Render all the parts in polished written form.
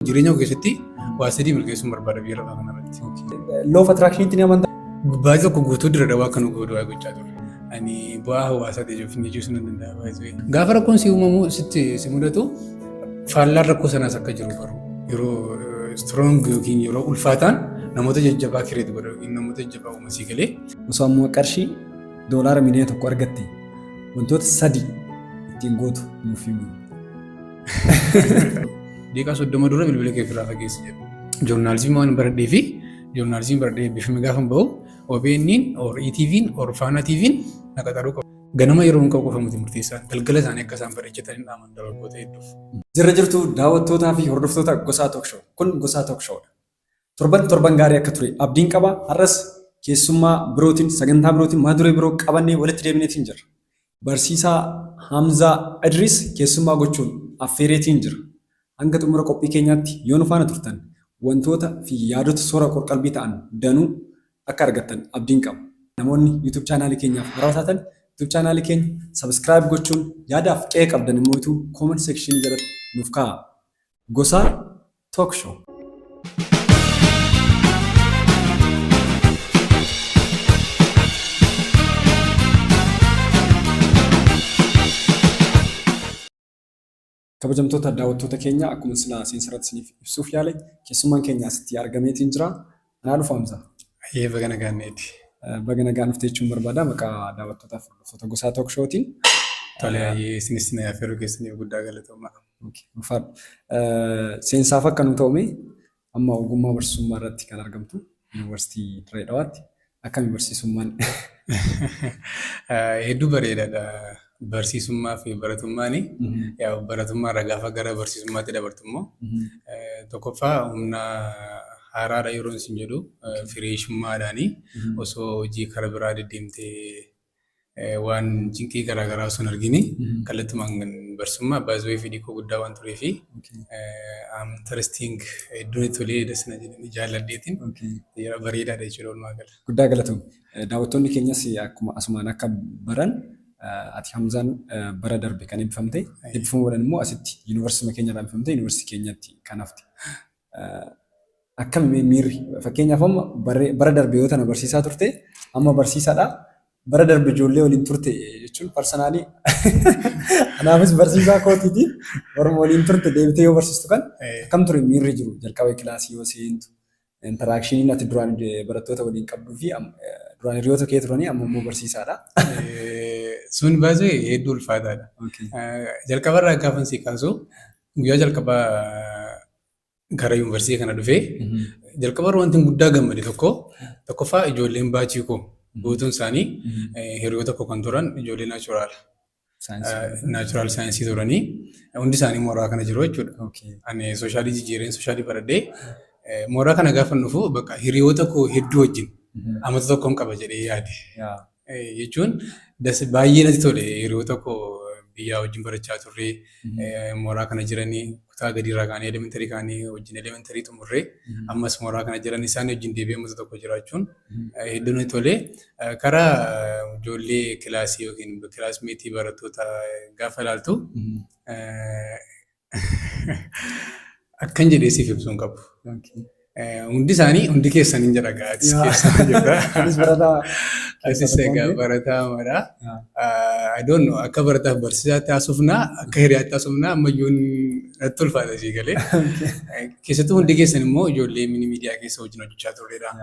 Jireenya koo keessatti waa sadii milkeessuun barbaada biyya lafaa kanarratti. Law of attractionitti ni amantaa? Baay'ee tokko guutuu Dirre Dawaa akka nu godhu gochaa turre. Ani bu'aa hawaasaa ta'e jechuun nan danda'a. Gaafa rakkoon si uumamu sitti si mudatu, faallaan rakkoo sanaas akka jiru baru. Yeroo strong yookiin yeroo ulfaataan namoota jajjabaa create godha yookiin namoota jajjabaa uuma sii galee. Osoo ammoo qarshii doolaara miliyoona 1 argatte, wantoota sadi ittiin gootu nuuf himi. Daqiiqaa 30 dura bilbila kee ofirraa fageessi jedhu. Journalism waan baradhee fi journalism baradhee eebbifame gaafa bahu OBN'n or ETV'n or Faana TV'n na qaxaruu qabu. Ganama yeroo hin qabu qofa miti murteessaan, galgala isaanii akka isaan bareechatanii dhaaman dargaggoota hedduuf. Jirra jirtu, daawwattootaa fi hordoftoota Gosaa Talk Show. Kun Gosaa Talk Showdha. Torban torban gaarii akka ture abdiin qaba. Har'as keessummaa birootiin, sagantaa birootiin, mata duree biroo qabannee walitti deebineetiin jirra. Barsiisaa Hamzaa Idris keessummaa gochuun affeereetiin jira. Hanga xumura qophii keenyaatti yoo nu faana turtan, wantoota fi yaadota soora qorqalbii ta'an danuu akka argattan abdiin qaba. Namoonni YouTube channelii keenyaaf haarawaa taatan, YouTube channelii keenya subscribe gochuun, yaadaaf qe'ee qabdan immoo comment sectionii jalatti nuuf kaa'aa. Gosaa Talk Show. Kabajamtoota daawwattoota keenya, akkuma silaa seensarratti isiniif ibsuuf yaale, keessummaan keenya asitti argameetiin jira. Anaa dhufu, Hamza. Ayyee, baga nagaanneeti. Baga nagaan dhufte jechuun barbaada maqaa daawwattootaaf hordoftoota Gosaa Talk Showtiin. Tole, ayyee, isinis na affeeruu keessaniif guddaa galatoomaa. Ulfaadhu. Seensaaf akka nu ta'ume, amma ogummaa barsiisummaa irratti kan argamtu Yuunivarsiitii Dirree Dhawaatti. Akkami barsiisummaan? Hedduu bareedaadha. Barsiisummaa fi baratummaan, baratummaa irraa gaafa gara barsiisummaatti dabartu immoo, tokkoffaa humna haaraadha yeroo isin jedhu, freshummaadhaani osoo hojii karaa biraa deddeemtee waan cinqii garaagaraa osoo hin argini kallattumaan barsiisummaa baay'ee fedhii koo guddaa waan turee fi interesting hedduun itti tolee dasna jedhanii jaalladheetiin yeroo bareedaadha jechuudha walumaa gala. Guddaa galatoom. Daawwattoonni keenyas akkuma asumaan akka baran, ati Hamzaan bara darbe kan eebbifamte, eebbifamuudhaan immoo asitti yuunivarsiitii keenya irraa eebbifamte, yuunivarsiitii keenyatti kan hafte. Akkami miirri? Fakkeenyaaf, amma bara darbe yoo tana barsiisaa turte, amma barsiisaadha. Bara darbe ijoollee waliin turte jechuun, personally anaafis barsiisaa kootiiti. Warra waliin turte deebitee yoo barsiistu kan akkam ture miirri jiru, jalqaba kilaasii yoo seentu? Interactioniin ati duraan barattoota waliin qabduu fi duraan hiriyoota kee turanii, amma immoo barsiisaadha. Sun baay'ee hedduu ulfaataadha. Jalqabarraa gaafa si kaasu, guyyaa jalqabaa gara yuunivarsiitii kana dhufee, jalqabarra wanti guddaa gammade tokko, tokkoffaa ijoolleen batchii koo guutuun isaanii hiriyoota koo kan turan ijoollee natural. Natural science turanii hundi isaanii mooraa kana jiru jechuudha. Ani socialii jijjiireen socialii baradhee mooraa kana gaafa dhufu, bakka hiriyoota koo hedduu wajjin amata tokkoon qaba jedhee yaade. Jechuun baay'ee natti tole, hiriyoota koo biyyaa wajjin barachaa turre mooraa kana jiranii, kutaa gadiirraa kaanee, elementary kaanee wajjin elementary xumurree, ammas mooraa kana jiran isaan wajjin deebi'ee amata tokko jiraachuun hedduu natti tole. Karaa ijoollee kilaasii yookiin classmateii barattoota gaafa ilaaltu, akkan jedhee siif ibsuu hin qabu. Hundi isaanii, hundi keessan hin jedha gaa, atis keessa jirta. Anis barataa. Asis egaa barataa mara. I don't know, akka barataaf barsiisaatti haasofnaa, akka hiriyaatti haasofnaa, ammayyuu natti ulfaata sii galee. Keessattuu hundi keessan immoo ijoollee mini media keessa wajjin hojjechaa turredha.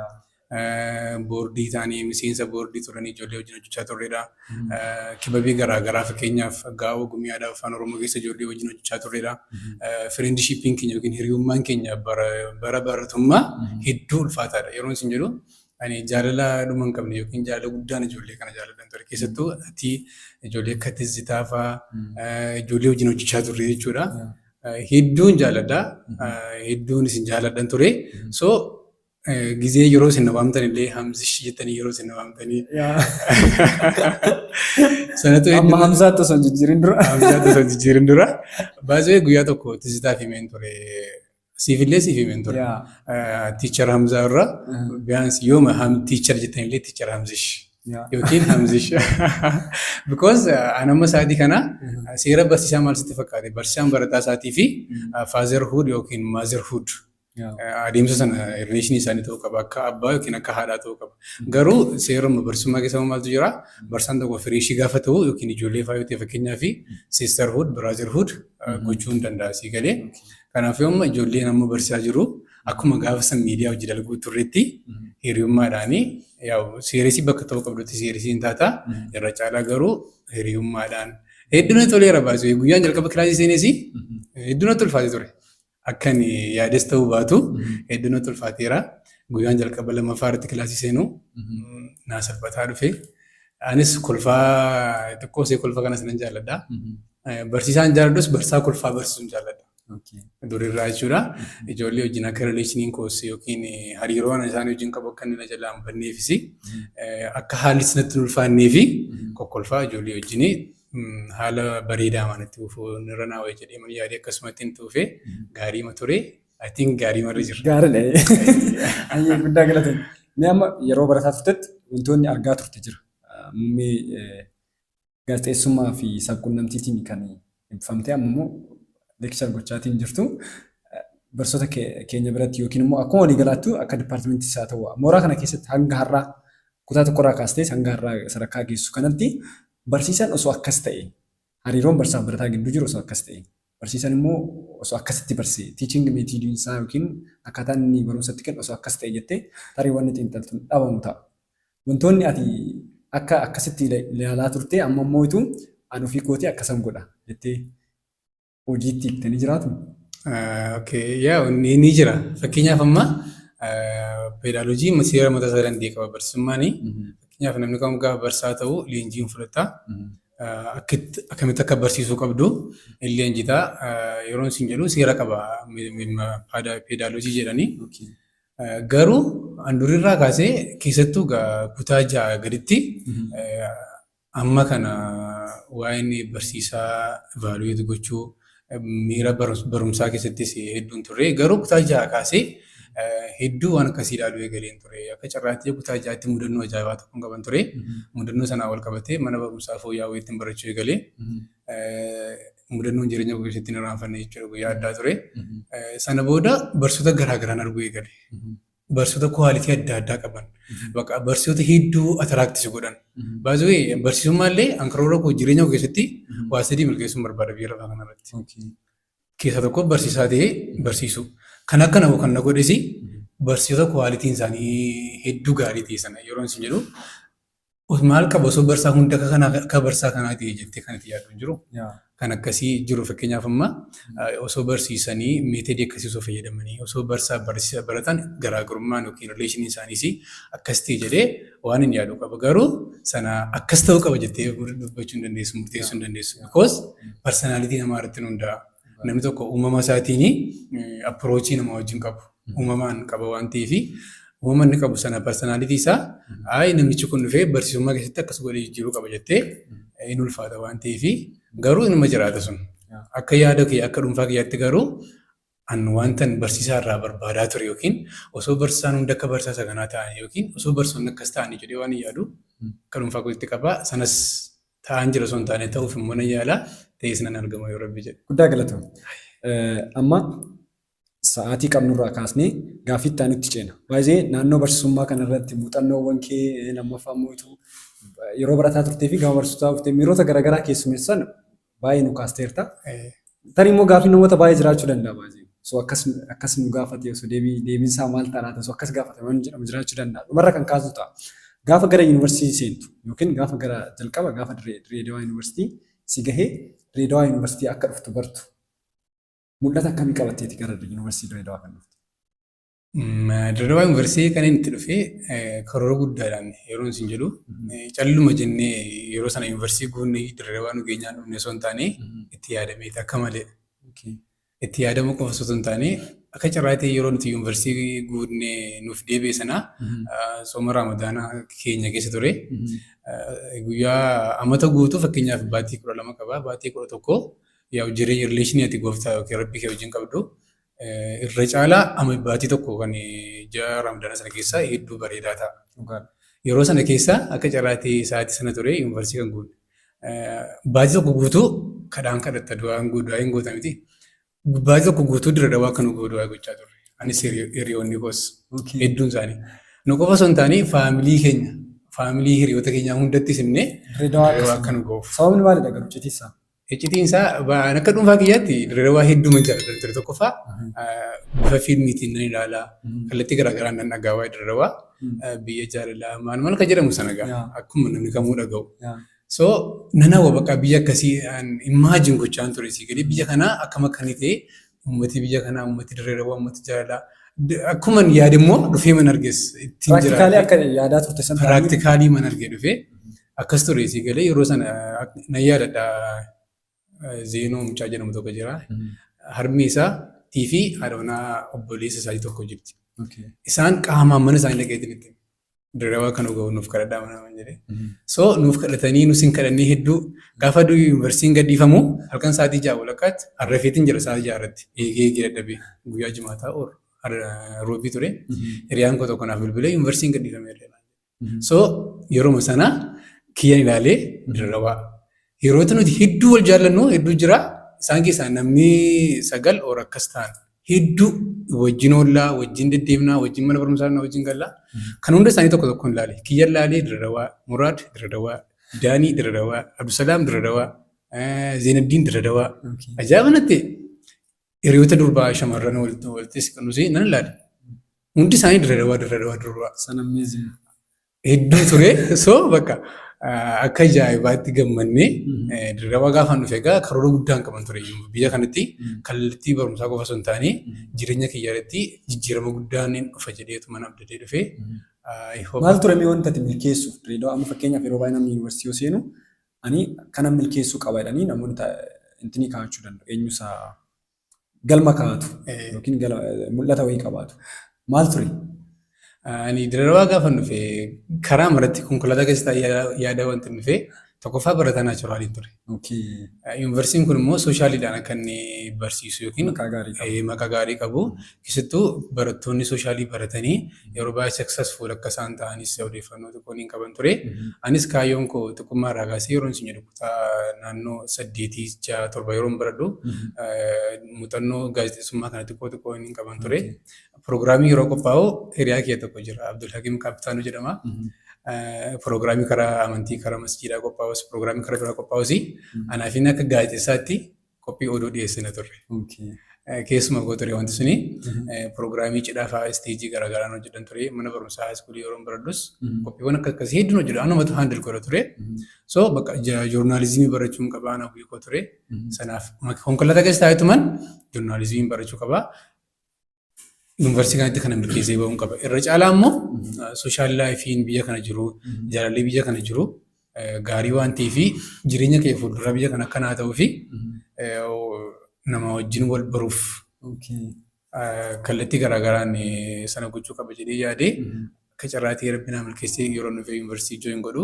Boardii ta'anii, miseensa boardii turanii ijoollee wajjin hojjechaa turredha. Kibabii garaa garaa, fakkeenyaaf Gaa'oo Gumii Aadaa Afaan Oromoo keessa ijoollee wajjin hojjechaa turredha. Friendshipiin keenya yookiin hiriyummaan keenya bara baratummaa hedduu ulfaataadha. Yeroo isin jedhu, ani jaalala dhuma hin qabne yookiin jaalala guddaan ijoollee kana jaalladhan ture. Keessattuu ati, ijoollee akka Tizzitaa fa'aa, ijoollee wajjin hojjechaa turre jechuudha. Hedduun jaalladha. Hedduun isin jaalladhan ture. So gizee yeroo isin na waamtan illee Hamzish jettanii yeroo isin na waamtanii sanatu Amma Hamzaatti osoo hin jijjiirin dura. Hamzaatti osoo hin jijjiirin dura. Baay'ee guyyaa tokko Tizzitaa fi himeen ture. Siifillee siif himeen ture. Teacher Hamzaa irra biyyaansi yooma teacher jettanillee teacher Hamzish. Yookiin Hamzish. Because an amma sa'aatii kana seera barsiisaa maal sitti fakkaate? Barsiisaan barataa isaatii fi fatherhood yookiin motherhood adeemsa sana relationii isaanii ta'uu qaba. Akka abbaa yookiin akka haadhaa ta'uu qaba. Garuu seeruma barsiisummaa keessa maaltu jira? Barsiisaan tokko freshii gaafa ta'u yookiin ijoollee fa'aa yoo ta'e, fakkeenyaaf, sisterhood, brotherhood gochuu hin danda'a sii galee. Kanaaf amma ijoolleen amma barsiisaa jiru akkuma gaafa san miidiyaa hojii dalaguu turretti hiriyummaadhaanii, yaa'u, seriousii bakka ta'uu qabdutti seriousii hin taata. Irra caalaa garuu hiriyummaadhaan hedduu natti toleera baasuu. Guyyaan jalqaba kilaasii seenes hedduu natti ulfaatee ture. Akkan yaades ta'uu baatu hedduu natti ulfaateera. Guyyaan jalqaba lammaffaa irratti kilaasii seenuu naa salphataa dhufe. Anis kolfaa xiqqoo ishee kolfa kanas nan jaalladha. Barsiisaan jaalladhus barsiisaa kolfaa barsiisuun jaalladha. Durirraa jechuudha. Ijoollee wajjin akka relationiin koos yookiin hariiroo isaan wajjin qabu akka inni na jalaa hin banneefis, akka haalli natti hin ulfaannee fi kokkolfaa ijoollee wajjin haala bareedaa manatti fufuu irra naa wayya jedhee man yaadee akkasumatti hin tuufee gaariima ture. I think gaariima irra jira. Gaariidha. Ayyee, guddaa galatoomi. Mee amma yeroo barataa turtetti wantoonni argaa turte jira. Muummee gaazexeessummaa fi sabquunnamtiitiin kan eebbifamtee amma immoo lecture gochaatiin jirtu. Barsiisota keenya biratti yookiin immoo akkuma waliigalaattu akka departmentii isaa ta'u mooraa kana keessatti hanga har'aa kutaa tokkorraa kaastee hanga har'aa sadarkaa geessu kanatti barsiisaan osoo akkas ta'e, hariiroon barsiisaa fi barataa gidduu jiru osoo akkas ta'e, barsiisaan immoo osoo akkasitti barsiise, teaching methodiin isaa yookiin akkaataan inni barumsatti kennu osoo akkas ta'e jettee tarii wanni xiinxaltuun dhabamu ta'a. Wantoonni ati akka akkasitti ilaalaa turte amma immoo ituu ani ofii kootii akkasan godha jettee hojiitti hiiktanii jiraatu? Okay, yaa, ni jira. Fakkeenyaaf amma pedagogy seera mataa isaa danda'e qaba barsiisummaani. Fakkeenyaaf namni kam gaafa barsiisaa ta'u leenjiin fudhata. Akkamitti akka barsiisuu qabdu hin leenjitaa. Yeroon isin jedhu seera qaba pedagogy jedhanii. Garuu an durirraa kaasee keessattuu kutaa 6 gaditti amma kana waa'een barsiisaa evaluate gochuu miira barumsaa keessattis hedduun turre. Garuu kutaa 6 kaasee hedduu waan akkasii ilaaluu eegaleen ture. Akka carraatti kutaa 6tti mudannoo ajaa'ibaa tokkoon qaban ture. Mudannoo sanaan wal qabatee mana barumsaa fooyya'aa ittiin barachuu eegalee. Mudannoon jireenya koo keessatti hin irraanfanne jechuudha, guyyaa addaa ture. Sana booda barsiisota garaa garaan arguu eegale. Barsiisota quality adda addaa qaban. Bakka barsiisota hedduu attract godhan. Baay'ee barsiisummaa illee an karoora koo jireenya koo keessatti waa sadii milkeessuun barbaada biyya lafaa kanarratti. Keessaa tokko barsiisaa ta'ee barsiisuu. Kan akka nama kan na godhes barsiisota qualityn isaanii hedduu gaarii ta'e sana. Yeroo isin jedhu maal qaba osoo barsiisaa hunda akka kanaa, akka barsiisaa kanaa ta'e jettee kan itti yaaddu hin jiru. Kan akkasii jiru. Fakkeenyaaf amma osoo barsiisanii methodii akkasii osoo fayyadamanii, osoo barsiisaa barsiisa baratan garaagarummaan yookiin relationiin isaaniis akkas ta'e jedhee waan hin yaadu qaba. Garuu sana akkas ta'uu qaba jettee dubbachuu hin dandeessu, murteessuu hin dandeessu. Because personality namaa irratti hundaa'a. Namni tokko uumama isaatiin approachii nama wajjin qabu uumamaan qaba waan ta'eef, uumama inni qabu sana, personality isaa, ayi namichi kun dhufee barsiisummaa keessatti akkas godhee jijjiiruu qaba jettee hin ulfaata waan ta'eef, garuu inuma jiraata sun. Akka yaada kee, akka dhuunfaa kiyyaatti garuu an wantan barsiisaa irraa barbaadaa ture yookiin osoo barsiisaan hundi akka barsiisaa kanaa ta'an yookiin osoo barsiisonni akkas ta'anii jedhee waan hin yaadu akka dhuunfaa kootti qaba. Sanas ta'an jira osoo hin taane ta'uuf immoo nan yaala, ta'es nan argama yoo Rabbi jedhe. Guddaa galatoom. Amma sa'aatii qabnurraa kaasnee gaaffii itti aanutti ceena. Baay'ee naannoo barsiisummaa kanarratti muuxannoowwan kee lammaffaa mootu yeroo barataa turtee fi gama barsiisotaa dhuftee miirota garaagaraa keessummeessan baay'ee nu kaasteerta. Tarii immoo gaaffii namoota baay'ee jiraachuu danda'a baay'ee. So akkas akkas nu gaafate, osoo deebiin isaa maal ta'a laata, osoo akkas gaafate waan jedhamu jiraachuu danda'a. Dhumarra kan kaasu ta'a. Gaafa gara yuunivarsiitii seentu yookiin gaafa gara jalqaba gaafa Dirreedawaa Yuunivarsiitii si gahee, Dirreedawaa Yuunivarsiitii akka dhuftu bartu, mul'ata akkamii qabatteeti gara Yuunivarsiitii Dirreedawaa kan dhufte? Dirreedawaa Yuunivarsiitii kan inni itti dhufee karoora guddaadhaan. Yeroo isin jedhu calluma jennee yeroo sana yuunivarsiitii guunnee Dirreedawaa nu geenyaan dhufne osoo hin taane, itti yaadameeti akka malee. Itti yaadama qofa osoo hin taane, akka carraa ta'e yeroo nuti yuunivarsiitii guunnee nuuf deebi'e sana sooma Raamadaanaa keenya keessa ture. Guyyaa amata guutuu, fakkeenyaaf baatii 12 qaba. Baatii 11 yaa jireenya relationii ati gooftaa yookiin Rabbii kee wajjin qabdu irra caalaa amma baatii tokko kan ji'a Raamadaanaa sana keessaa hedduu bareedaa ta'a. Yeroo sana keessa akka carraatii sa'aatii sana ture yuunivarsiitii kan guunne. Baatii tokko guutuu kadhaan kadhatta, du'aan du'aa hin goota miti. Baatii tokko guutuu Dirree Dawaa akka nu du'aa gochaa turre. Anis hiriyoonni koos hedduun isaanii. Nu qofa osoo hin taane family keenya, family hiriyoota keenyaa hundatti simnee Dirree Dawaa Dirree Dawaa akka nu ga'uuf. Sababni maalidha garuu icciitiisaa? Icciitiin isaa akka dhuunfaa kiyyaatti Dirree Dawaa hedduu man jaalladha ture. Tokkoffaa bifa fiilmiitiin nan ilaalaa, kallattii garaagaraan nan dhagaa waa'ee Dirree Dawaa, biyya jaalalaa maal maal kan jedhamu sana gaa akkuma namni kamuu dhaga'u. So nan hawwa, bakka biyya akkasii imagine gochaan ture sii gadi, biyya kanaa akkam akkanii ta'e, uummati biyya kanaa, uummati Dirree Dawaa, uummati jaalalaa, akkuma yaade immoo dhufee man arges ittiin Practically akka yaadaa turte san ta'anii Practically man argee dhufee akkas ture sii galee. Yeroo sana nan yaadadha, Zeenoo mucaa jedhamu tokko jira. Harmi isaa fi haadha manaa obboleessa isaatii tokko jirti. Isaan qaamaan mana isaanii dhaqeetiin itti Dirree Dawaa kan ga'u nuuf kadhadhaa mana jedhee. So nuuf kadhatanii, nus hin kadhannee hedduu. Gaafa yuunivarsiitiin gadhiifamu halkan sa'aatii 6 walakkaatti harrafeetiin jira, sa'aatii 6 irratti eegee eegee dadhabee, guyyaa jimaataa or roobii ture. Hiriyaan koo tokko naaf bilbilee, yuunivarsiitiin gadhiifameera. So yeroo sana kiyyan ilaalee Dirree Dawaa. Yeroo nuti hedduu wal jaallannu hedduu jira. Isaan keessaa namni sagal or akkas ta'an hedduu wajjin oollaa, wajjin deddeemnaa, wajjin mana barumsaa, wajjin gallaa. Kan hunda isaanii tokko tokkoon ilaale. Kiyyan ilaalee Dirree Dawaa, Muraad Dirree Dawaa, Daanii Dirree Dawaa, Abdusalaam Dirree Dawaa, Zeenaddiin Dirree Dawaa. Ajaa'iba natti hiriyoota durbaa shamarran walitti siqanus nan ilaale. Hundi isaanii Dirree Dawaa, Dirree Dawaa, Dirree Dawaa. San amazing. Hedduu ture. So bakka akka ajaa'ibaatti gammannee Dirree Dawaa gaafan dhufe egaa karoora guddaan qaban ture. Biyya kanatti kallattii barumsaa qofa osoo hin taane jireenya kiyya irratti jijjiirama guddaan dhufa jedheetu mana abdatee dhufe. Maal ture mee wanta ati milkeessuuf Dirree Dawaa? Amma fakkeenyaaf yeroo baay'ee namni yuunivarsiitii yoo seenu ani kana milkeessuu qaba jedhanii namoonni intinii kaa'achuu danda'u. Eenyusaa galma kaa'atu yookiin mul'ata wayii qabaatu. Maal ture? Ani Dirree Dawaa gaafan dhufe karaa maratti konkolaataa keessa yaada wanti dhufe, tokkoffaa barataa naturaliin ture. Yuunivarsiitiin kun immoo socialiidhaan akka inni barsiisu yookiin Maqaa gaarii qabu. Maqaa gaarii qabu. Keessattuu barattoonni socialii baratanii yeroo baay'ee successful akka isaan ta'anis odeeffannoo xiqqoo niin qaban ture. Anis kaayyoon koo xiqqummaa irraa kaasee, yeroo isin jedhu kutaa naannoo 8, 6, 7 yeroon baradhu, muuxannoo gaazexeessummaa kana xiqqoo xiqqoo niin qaban ture. Piroogiraamii yeroo qophaa'u hiriyaa kiyya tokko jira. Abdul Hakim Kaapitaanuu jedhama. Piroogiraamii karaa amantii karaa masjiidaa qophaa'us, piroogiraamii karaa biraa qophaa'us, anaaf inni akka gaazexeessaatti qophii oduu dhiyeessina turre. Keessuma koo ture wanti suni, piroogiraamii cidhaa fa'aa stageii garaagaraan hojjetan ture. Mana barumsaa high schoolii yeroo baradhus qophiiwwan akka akkasii hedduun hojjedha. Anumatu handle godha ture. So bakka journalismii barachuun qaba ana koo ture. Sanaaf konkolaataa keessa taa'etuman journalismii barachuu qaba. Yuunivarsiitii kanatti kana milkeessee bahuun qaba. Irra caalaa immoo social lifeiin biyya kana jiru, jaalalli biyya kana jiru gaarii waan ta'eef, jireenya kee fuuldura biyya kana akkanaa ta'uu fi nama wajjin wal baruuf kallattii garaagaraan sana gochuu qaba jedhee yaadee, akka carraatii rabbi naa milkeessee yeroo nuuf yuunivarsiitii join godhu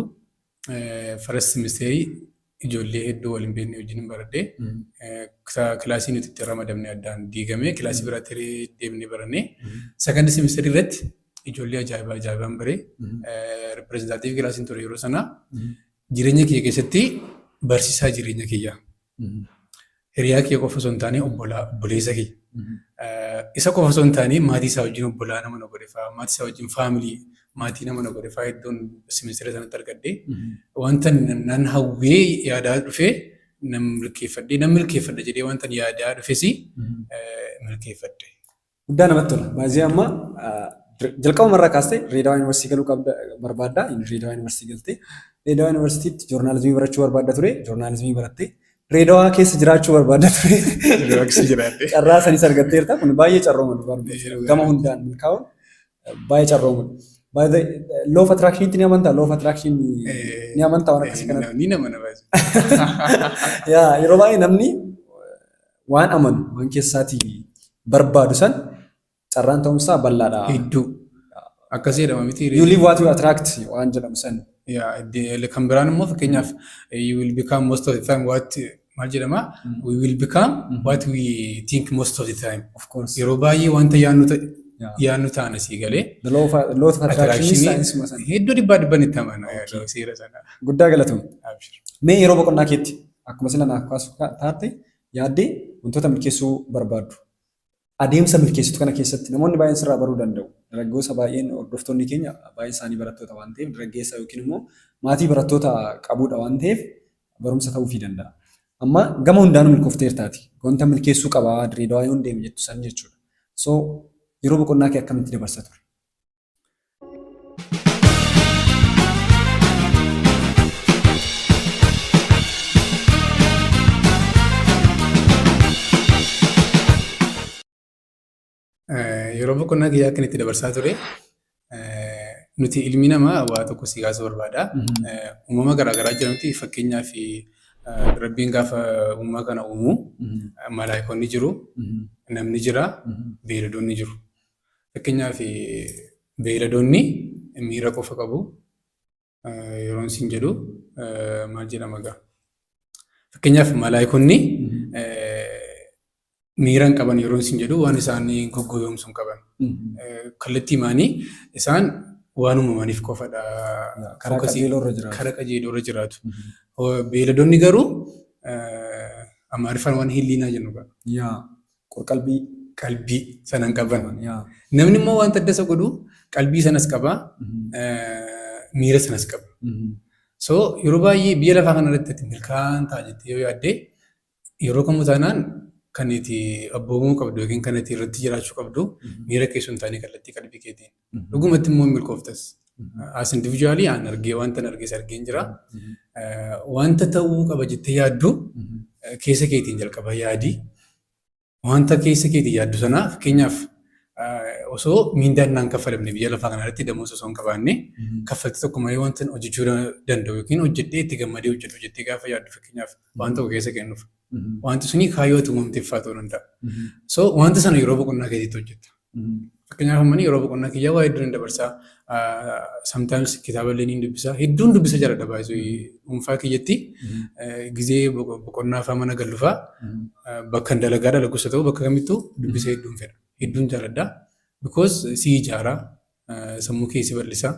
first semesterii ijoollee hedduu waliin beekne wajjin hin baradhee, kilaasii nuti itti ramadamne addaan diigamee kilaasii biraatti deemnee barannee, second semesterii irratti ijoollee ajaa'ibaa ajaa'ibaan baree, representative kilaasiin ture yeroo sana, jireenya kiyya keessatti barsiisaa jireenya kiyya. Hiriyaa kiyya qofa osoo hin taane obbolaa obboleessa kiyya. Isa qofa osoo hin taane maatii isaa wajjin obbolaa nama na godhe fa'aa, maatii isaa wajjin family, maatii nama na godhe fa'aa iddoon semestera sanatti argadhe. Wanta nan hawwee yaadaa dhufee nan milkeeffadhe, nan milkeeffadha jedhee wanta yaadaa dhufes milkeeffadhe. Guddaa namatti tola. Baay'ee amma jalqabuma irraa kaastee Dirree Dawaa Yuunivarsiitii galuu qabda barbaadda. Dirree Dawaa Yuunivarsiitii galtee, Dirree Dawaa Yuunivarsiitiitti journalismii barachuu barbaadda ture. Journalismii barattee Dirree Dawaa keessa jiraachuu barbaadda ture. Dirree keessa jiraadhe. Carraa sanis argatteerta. Kun baay'ee carrooma dhugaa. Gama hundaan milkaa'uun baay'ee carroomudha. Law of attractionitti ni amantaa? Law of attraction ni amantaa waan akkasii kanatti? Ni namana baay'ee. Yaa, yeroo baay'ee namni waan amanu, waan keessaatii barbaadu san carraan ta'umsaa bal'aadha. Hedduu. Akkas jedhama miti. You live what you attract waan jedhamu san. Yaa, kan biraan immoo fakkeenyaaf you will become most of the time what, maal jedhama? We will become what we think most of the time. Of course. Yeroo baay'ee wanta yaadnu ta'e yaadnu taana sii galee. The law of attraction saayinsuma sana. Hedduu dhibbaa dhibban itti amana seera sana. Guddaa galatoom. Mee yeroo boqonnaa keetti akkuma sila naaf kaasu taate yaaddee wantoota milkeessuu barbaaddu. Adeemsa milkeessitu kana keessatti namoonni baay'een sirraa baruu danda'u. Dargaggoota baay'een hordoftoonni keenya baay'een isaanii barattoota waan ta'eef dargaggeessa yookiin immoo maatii barattoota qabudha waan ta'eef barumsa ta'uufii danda'a. Amma gama hundaanuu milkoofteertaati. Wanta milkeessuu qabaa Dirree Dawaa yoon deeme jettu san jechuudha. So yeroo boqonnaa kee akkamitti dabarsa ture? Yeroo boqonnaa kiyyaa akkan itti dabarsaa ture, nuti ilmi namaa waa tokko si kaasuu barbaada. Uumama garaagaraa jira miti, fakkeenyaaf Rabbiin gaafa uumaa kana uumu malaayikoonni jiru, namni jira, beeyladoonni jiru. Fakkeenyaaf beeyladoonni miira qofa qabu. Yeroon siin jedhu maal jedhama egaa? Fakkeenyaaf malaayikoonni miira hin qaban yeroon siin jedhu waan isaan goggoyoomsu hin qaban. Kallattii maanii isaan waan uumamaniif qofadha. Karaa qajeeloo irra jiraatu. Karaa qajeeloo irra jiraatu. Beeyladoonni garuu Amaariffaan waan hilliinaa jennu qaba. Qorqalbii. Qalbii sana hin qaban. Namni immoo wanta adda isa godhu qalbii sanas qaba, miira sanas qaba. So yeroo baay'ee biyya lafaa kanarratti ati milkaa'aan ta'a jettee yoo yaadde yeroo kamuu taanaan kan itti abboomuu qabdu yookiin kan itti irratti jiraachuu qabdu miira keessoo hin taane kallattii qalbii keetiin. Dhugumatti immoo milkooftas. As individually an argee wanta argees argeen jira. Wanta ta'uu qaba jettee yaaddu keessa keetiin jalqaba yaadi. Wanta keessa keetiin yaaddu sana fakkeenyaaf osoo miindaan naan kaffalamne biyya lafaa kanarratti damooza osoo hin qabaanne kaffaltii tokko malee wanta hojjechuu danda'u yookiin hojjedhee itti gammadee hojjedhu jettee gaafa yaaddu fakkeenyaaf waan tokko keessa kennuuf. Wanti suni kaayyoo ati uumamteeffaa ta'uu danda'a. So wanta sana yeroo boqonnaa keetiitti hojjetta. Fakkeenyaaf amma yeroo boqonnaa kiyyaa waa hedduun dabarsaa. Sometimes kitaaba illee ni dubbisa. Hedduun dubbisa jaalladha baay'isuu dhuunfaa kiyyatti. Gizee boqonnaa fa'aa mana gallu fa'aa bakka dalagaa dalagus haa ta'u bakka kamittuu dubbisa hedduun fedha. Hedduun jaalladha. Because si ijaara, sammuu kee si bal'isa,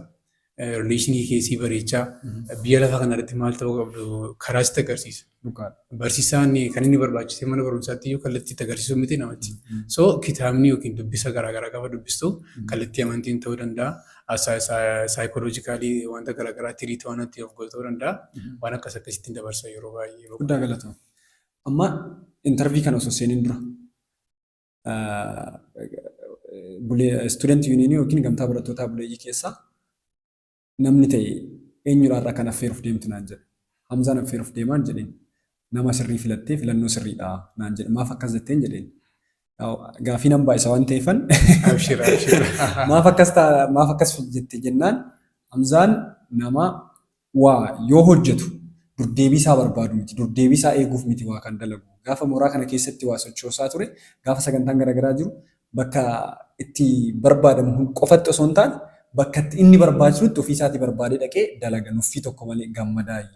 relationii kee si bareechaa, biyya lafaa kanarratti maal ta'uu qabdu karaa sitti agarsiisa. Barsiisaan kan inni barbaachise mana barumsaatti iyyuu kallattii itti agarsiisuu miti namatti. So kitaabni yookiin dubbisa garaagaraa gaafa dubbistu kallattii amantiin ta'uu danda'a. Psychologically wanta garaagaraa tiriitii waan itti of godhu ta'uu danda'a. Waan akkas akkasittiin dabarsa yeroo baay'ee. Guddaa galatoomi. Amma interview kana osoo seeniin dura student union yookiin gamtaa barattootaa buleeyyii keessaa namni ta'e eenyudha irraa kan affeeruuf deemtu naan jedhe. Hamzaan affeeruuf deemaan jedheen. Nama sirrii filattee filannoo sirriidha naan jedhe. Maaf akkas jetteen jedheen. Gaafii nan baay'isa waan ta'eefan. Abshira abshira. Maaf akkas maaf akkas jette jennaan Hamzaan nama waa yoo hojjetu durdeebii isaa barbaadu miti. Durdeebii isaa eeguuf miti waa kan dalagu. Gaafa mooraa kana keessatti waa sochoosaa ture, gaafa sagantaan garaagaraa jiru bakka itti barbaadamu qofatti osoo hin taane bakka itti inni barbaachisutti ofii isaatii barbaadee dhaqee dalaga nuffii tokko malee gammadaayi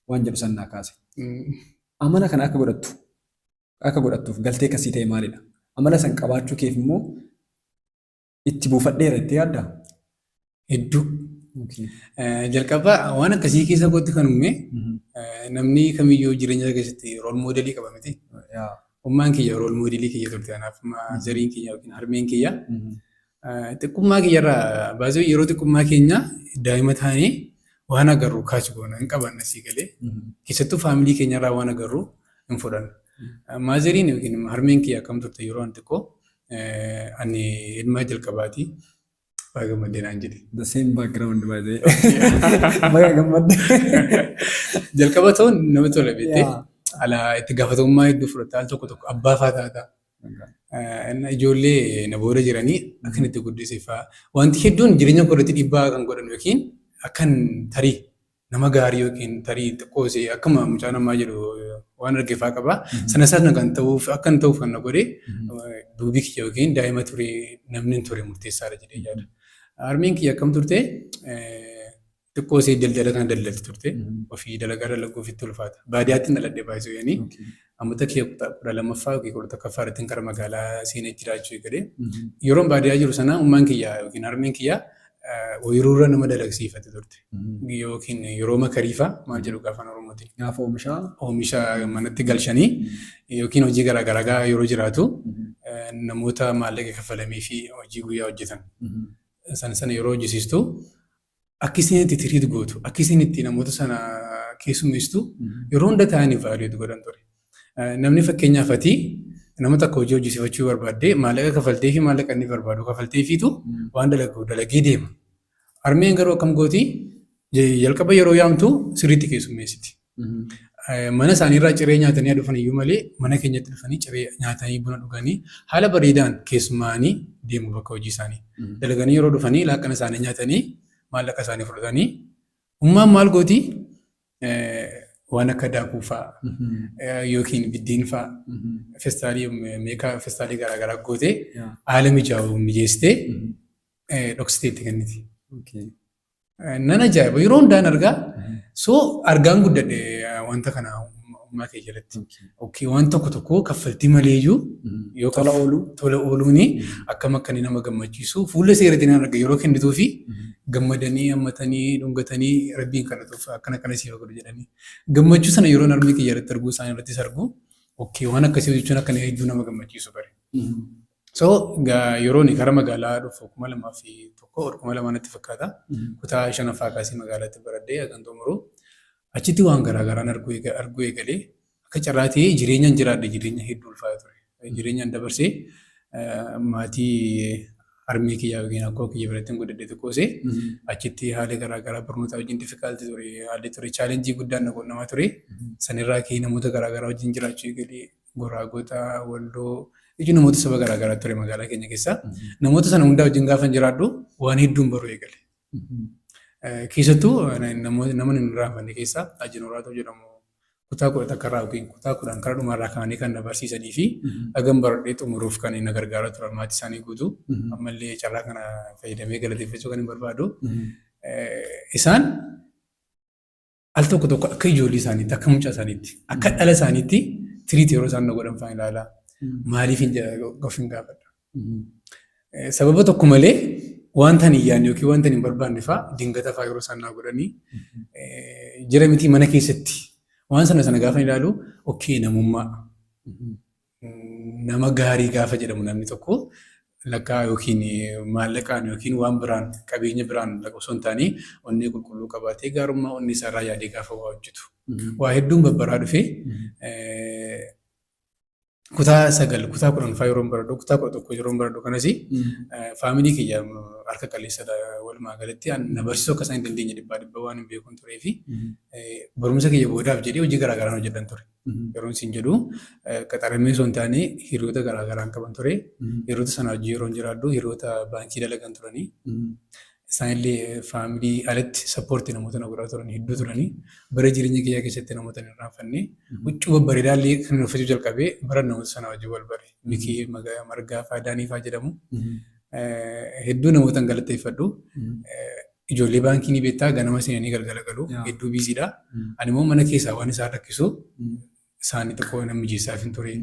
waan jedhu san naa kaase. Amala kana akka godhattuuf galtee akkasii ta'e maalidha? Amala san qabaachuu keef immoo itti buufadheera itti yaaddaa? Hedduu. Jalqaba waan akkasii keessa kootti kan uume namni kamiyyuu jireenya isaa keessatti role modelii qaba miti. Ummaan kiyya role modelii kiyya turte, anaaf zariin kiyya yookiin harmeen kiyya. Xiqqummaa kiyyarraa baasee yeroo xiqqummaa keenya daa'ima taanee waan agarru kaach goona hin qabanna sii galee. Keessattuu family keenyarraa waan agarru hin fudhanna. Motheriin yookiin harmeen kiyya akkam turte, yeroo ani xiqqoo ani ilma jalqabaati. Baga gammaddee naan jedhe. The same background, by the way. Baga gammaddee. Jalqaba ta'uun namatti tola beektee. Ala itti gaafatamummaa hedduu fudhatta, al tokko tokko abbaa fa'aa taata. Ijoollee na booda jiranii akkan itti guddise fa'aa. Wanti hedduun jireenya koo irratti dhiibbaa kan godhan yookiin akkan tarii nama gaarii yookiin tarii xiqqoo ishee akkuma mucaa namaa jedhu waan arge fa'aa qaba. Sana sana kan ta'uuf akkan ta'uuf kan na godhe duubii kiyya yookiin daa'ima ture namni hin ture murteessaadha jedhee yaada. Harmeen kiyya akkam turte, xiqqoo ishee daldala kana daldalti turte. Ofii dalagaa dalaguu ofitti ulfaata. Baadiyyaatti dhaladhe baay'isuu. Ammata kiyya 12ffaa yookiin 11ffaa irratti gara magaalaa seenee jiraachuu eegalee. Yeroon baadiyyaa jiru sana ummaan kiyya yookiin harmeen kiyya ooyiruurra nama dalagsiifatti turte. Yookiin yeroo makariifaa maal jedhu afaan Oromootiin. Gaafa oomishaa. Oomisha manatti galchanii yookiin hojii garaagaraa yeroo jiraatu namoota maallaqa kaffalamee fi hojii guyyaa hojjetan. Sana sana yeroo hojjisiistu akka isin itti treat gootu, akka isin itti namoota sana keessummeessitu yeroo hunda taa'anii evaluate godhan ture. Namni fakkeenyaaf ati nama tokko hojii hojjisiifachuu barbaadde maallaqa kafaltee fi maallaqa inni barbaadu kafalteefiitu waan dalagu dalagee deema. Harmeen garuu akkam gooti? Jalqaba yeroo yaamtu sirriitti keessummeessiti. Mana isaaniirraa ciree nyaatanii dhufan iyyuu malee mana keenyatti dhufanii ciree nyaatanii buna dhuganii haala bareedaan keessummaanii deemu bakka hojii isaanii. Dalaganii yeroo dhufanii laaqana isaanii nyaatanii maallaqa isaanii fudhatanii ummaan maal gooti? Waan akka daakuu fa'aa yookiin biddeen fa'aa festaalii meeqa festaalii garaagaraa gootee haala mijaa'u mijeessitee dhoksitee itti kenniti. Nan ajaa'iba, yeroo hundaan argaa. So argaan guddadhe wanta kana ummaa kee jalatti. Okay, waan tokko tokko kaffaltii maleeyyuu yoo tola ooluu. Tola ooluuni akkam akka inni nama gammachiisu fuula seeratiin nan arga. Yeroo kennituu fi gammadanii hammatanii dhungatanii rabbiin kadhatuuf akkana akkana siif godhu jedhanii. Gammachuu sana yeroo harmee kiyya irratti arguu, isaan irrattis argu, okay, waan akkasii hojjechuun akka hedduu nama gammachiisu bare. So yeroo inni gara magaalaa dhufu 2001, 2002 natti fakkaata. Kutaa shanaffaa kaasee magaalaatti baradhee hagan xumuru. Achitti waan garaagaraan arguu eegalee. Akka carraa ta'ee jireenyaan jiraadhe jireenya hedduu ulfaata ture. Jireenyaan dabarsee maatii harmee kiyyaa yookiin akkoo kiyya biratti guddadhe xiqqoosee achitti haala garaagaraa barnootaa wajjin difficulty ture, haalli ture challenge guddaan na quunnamaa ture. Sanirraa ka'ee namoota garaagaraa wajjin jiraachuu eegalee. Goraagota, Walloo jechuun namoota saba garaagaraa ture magaalaa keenya keessa. Namoota sana hundaa wajjin gaafa jiraadhu waan hedduun baruu eegale. Keessattuu nama hin irraanfanne keessaa Ajinoraatoo jedhamu, kutaa 11 irraa yookiin kutaa 10 kara dhumaarraa kaa'anii kan na barsiisanii fi hagam baradhee xumuruuf kan na gargaaraa turan maatii isaanii guutuu ammallee carraa kana fayyadamee galateeffachuu kan hin barbaadu. Isaan al tokko tokko akka ijoollee isaaniitti, akka mucaa isaaniitti, akka dhala isaaniitti treat yeroo isaan na godhan fa'aa ilaalaa. Maaliif hin of hin gaafadha. Sababa tokko malee wanta hin yaadne yookiin wanta hin barbaanne fa'aa dingata fa'aa yeroo isaan naa godhanii jira miti mana keessatti. Waan sana sana gaafa ilaalu, okay, namummaa. Nama gaarii gaafa jedhamu namni tokko lakkaa yookiin maallaqaan yookiin waan biraan qabeenya biraan osoo hin taane onnee qulqulluu qabaatee gaarummaa onnee isaarraa yaadee gaafa waa hojjetu. Waa hedduun babbaraa dhufee kutaa 9, kutaa 10 fa'aa yeroo baradhu, kutaa 11 yeroo baradhu kanas family kiyya harka qalleessadha. Walumaa galatti na barsiisuu akka isaan hin dandeenye dhibbaa dhibba waan hin beekuun turee fi barumsa kiyya boodaaf jedhee hojii garaagaraan hojjedhan ture. Yeroon isin jedhu qaxaramee osoo hin taane hiriyoota garaagaraan qaban ture. Hiriyoota sana hojii yeroo jiraadhu hiriyoota baankii dalagan turanii. Isaanillee family alatti support namoota na godhaa turan hedduu turanii. Bara jireenya kiyyaa keessatti namoota hin irraanfanne. Huccuu babbareedaa illee kan uffachuu jalqabee bara namoota sana wajjin wal bare. Mikii Margaa fa'aa, Daanii fa'aa jedhamu. Hedduu namoota hin galateeffadhu. Ijoollee baankii ni beektaa, ganama seenanii galgala galu, hedduu busy dha. Ani immoo mana keessaa waan isaan rakkisu isaanii xiqqoo nama mijeessaaf hin ture.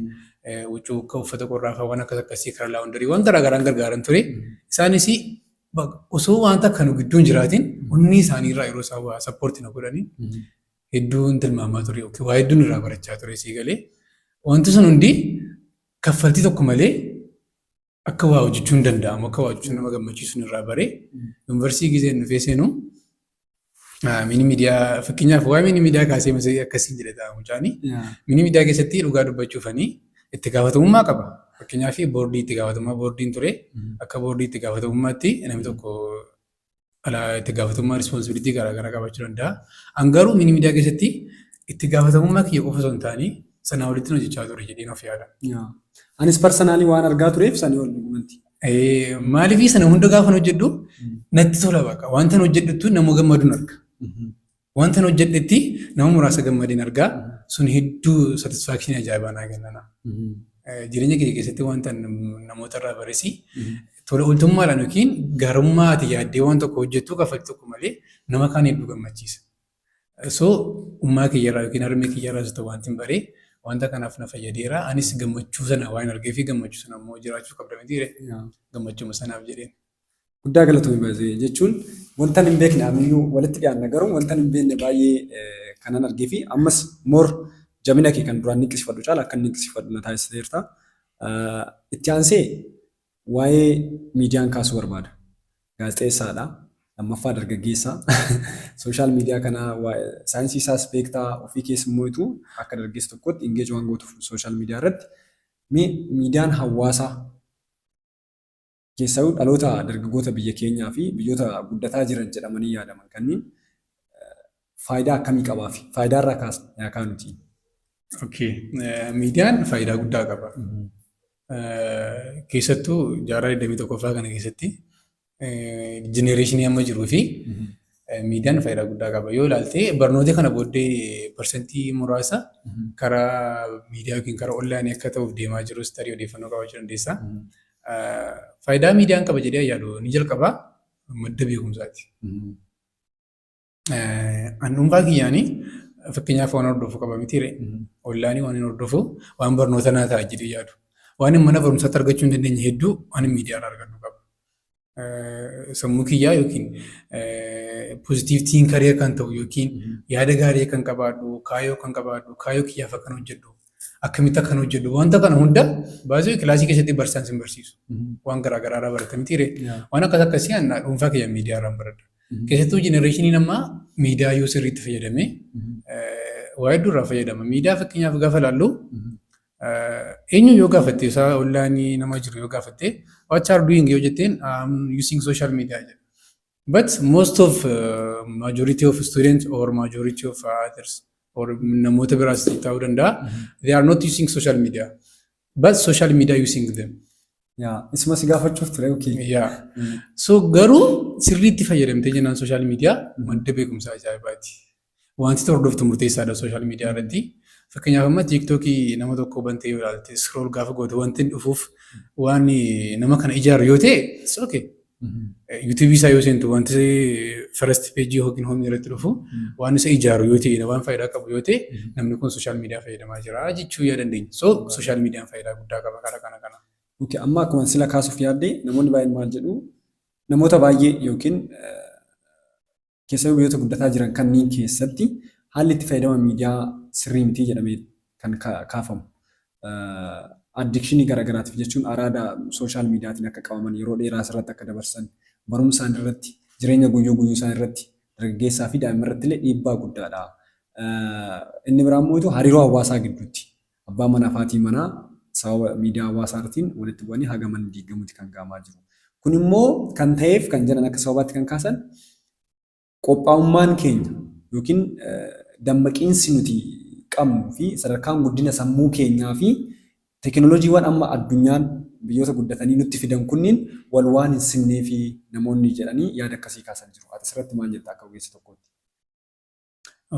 Huccuu akka uffata qorraa fa'aa waan akkas akkasii karaa laundry waan garaagaraan gargaaran ture. Isaanis osoo wanta akka nu gidduu hin jiraatin onni isaanii irraa yeroo isaan waa support na godhanii hedduun tilmaamaa ture. Waa hedduun irraa barachaa ture sii galee. Wanti sun hundi kaffaltii tokko malee akka waa hojjechuun danda'amu, akka waa hojjechuun nama gammachiisu irraa baree. Yuunivarsiitii gizeen dhufee seenu mini media, fakkeenyaaf waa'ee mini media kaasee akkasiin jedhe ta'a mucaani. Mini media keessatti dhugaa dubbachuufanii itti gaafatamummaa qaba. Fakkeenyaaf boordii itti gaafatamummaa boordiin ture. Akka boordii itti gaafatamummaatti namni tokko itti gaafatamummaa responsibility garaagaraa qabaachuu danda'a. An garuu mini media keessatti itti gaafatamummaa kiyya qofa osoo hin taane sanaa olitti hojjechaa ture jedheen of yaada. Anis personally waan argaa tureef sanii ol dhugumanti. Maaliif sana hunda gaafa hojjedhu natti tola baqa. Wanta hojjedhutti nama gammaduun arga. Wanta hojjedhetti nama muraasa gammadeen argaa, sun hedduu satisfaction ajaa'ibaa naa kennana. Jireenya kiyya keessatti wanta namoota irraa baresi tola ooltummaadhaan yookiin gaarummaa ati yaaddee waan tokko hojjettu kaffaltii tokko malee nama kaan hedduu gammachiisa. So ummaa kiyyarraa yookiin harmee kiyyarraa ta'u wanti hin baree Wanta kanaaf na fayyadeera. Anis gammachuu sana waan argee fi gammachuu sana immoo jiraachuu qabda mitiire, gammachuma sanaaf jedheen. Guddaa galatoomi baay'ee, jechuun wanta hin beekne amiyyuu walitti dhiyaanna, garuu wanta hin beekne baay'ee kanan argee fi ammas more jabina kee kan duraan dinqisiifadhu caala akka dinqisiifadhu na taasiseerta. Itti aansee waa'ee miidiyaan kaasuu barbaada. Gaazexeessaadha. Lammaffaa dargaggeessaa. Social media kana saayinsii isaas beektaa, ofii keessa immoo akka dargaggeessa tokkotti engage waan gootuuf social media irratti, mee miidiyaan hawaasaa keessaayyuu dhaloota dargaggoota biyya keenyaa fi biyyoota guddataa jiran jedhamanii yaadaman kanneen faayidaa akkamii qabaa fi faayidaa irraa kaasna kaanuti? Okay. Miidiyaan faayidaa guddaa qaba. Keessattuu jaarraa 21ffaa kana keessatti generation amma jiruu fi miidiyaan faayidaa guddaa qaba. Yoo ilaalte, barnoota kana booddee percent muraasa karaa miidiyaa yookiin karaa online akka ta'uuf deemaa jirus tarii odeeffannoo qabaachuu dandeessa. Faayidaa miidiyaan qaba jedhee yaadu ni jalqabaa madda beekumsaati. An dhuunfaa kiyyaanii fakkeenyaaf waan hordofu qaba mitiire. Online waan hin hordofu waan barnoota naa ta'a jedhee yaadu. Waan mana barumsaatti argachuu hin dandeenye hedduu waan miidiyaarraa argadhu qaba. Sammuu kiyyaa yookiin positive thinker kan ta'u yookiin yaada gaarii kan qabaadhu, kaayyoo kan qabaadhu, kaayyoo kiyyaaf akkan hojjedhu, akkamitti akkan hojjedhu, wanta kana hunda baay'ee kilaasii keessatti barsiisaan sin barsiisu. Waan garaa garaarraa barata mitiire. Waan akkas akkasii an dhuunfaa kiyya miidiyaarraan baradha. Keessattuu generationiin ammaa miidiyaa yoo sirriitti fayyadamee waa hedduu irraa fayyadama. Miidiyaa fakkeenyaaf gaafa ilaallu, eenyu yoo gaafatte, isaa online nama jiru yoo gaafatte, "What are doing?" yoo jetteen, "Using social media" jedha. But most of majority of students or majority of others or namoota biraas ta'uu danda'a, they are not using social media. But social media using them. Yaa, isuma si gaafachuuf ture, okay. Yeah. So garuu sirriitti fayyadamtee jennaan social media madda beekumsaa ajaa'ibaati. Wanti hordoftu murteessaadha social media irratti. Fakkeenyaaf amma TikTokii nama tokko bantee yoo ilaalte, scroll gaafa goote, wanti inni dhufuuf waan nama kana ijaaru yoo ta'e, it's okay. YouTubeii isaa yoo seentu, wanti first page yookiin home irratti dhufu waan isa ijaaru yoo ta'e, waan faayidaa qabu yoo ta'e, namni kun social media fayyadamaa jira jechuu yaa dandeenya. So social mediaan faayidaa guddaa qaba karaa kana kana. Okay, amma akkuma sila kaasuuf yaadde, namoonni baay'een maal jedhu, namoota baay'ee yookiin keessattuu biyyoota guddataa jiran kanneen keessatti haalli itti fayyadama miidiyaa sirrii miti jedhamee kan kaafamu. Addiction garaagaraatiif, jechuun araada social mediaatiin akka qabaman, yeroo dheeraa asirratti akka dabarsan, barumsaan irratti, jireenya guyyuu guyyuu isaan irratti, dargaggeessaa fi daa'imman irratti illee dhiibbaa guddaadha. Inni biraa immoo hariiroo hawaasaa gidduutti abbaa manaa fi haati manaa sababa miidiyaa hawaasaatiin walitti bu'anii haga manni diigamutti kan gahamaa jiru. Kun immoo kan ta'eef kan jedhan, akka sababaatti kan kaasan, qophaa'ummaan keenya yookiin dammaqiinsi nuti qabnu fi sadarkaan guddina sammuu keenyaa fi teekinooloojiiwwan amma addunyaan biyyoota guddatanii nutti fidan kunniin wal waan hin simnee fi namoonni jedhanii yaada akkasii kaasan jiru. Ati asirratti maal jetta akka ogeessa tokkootti?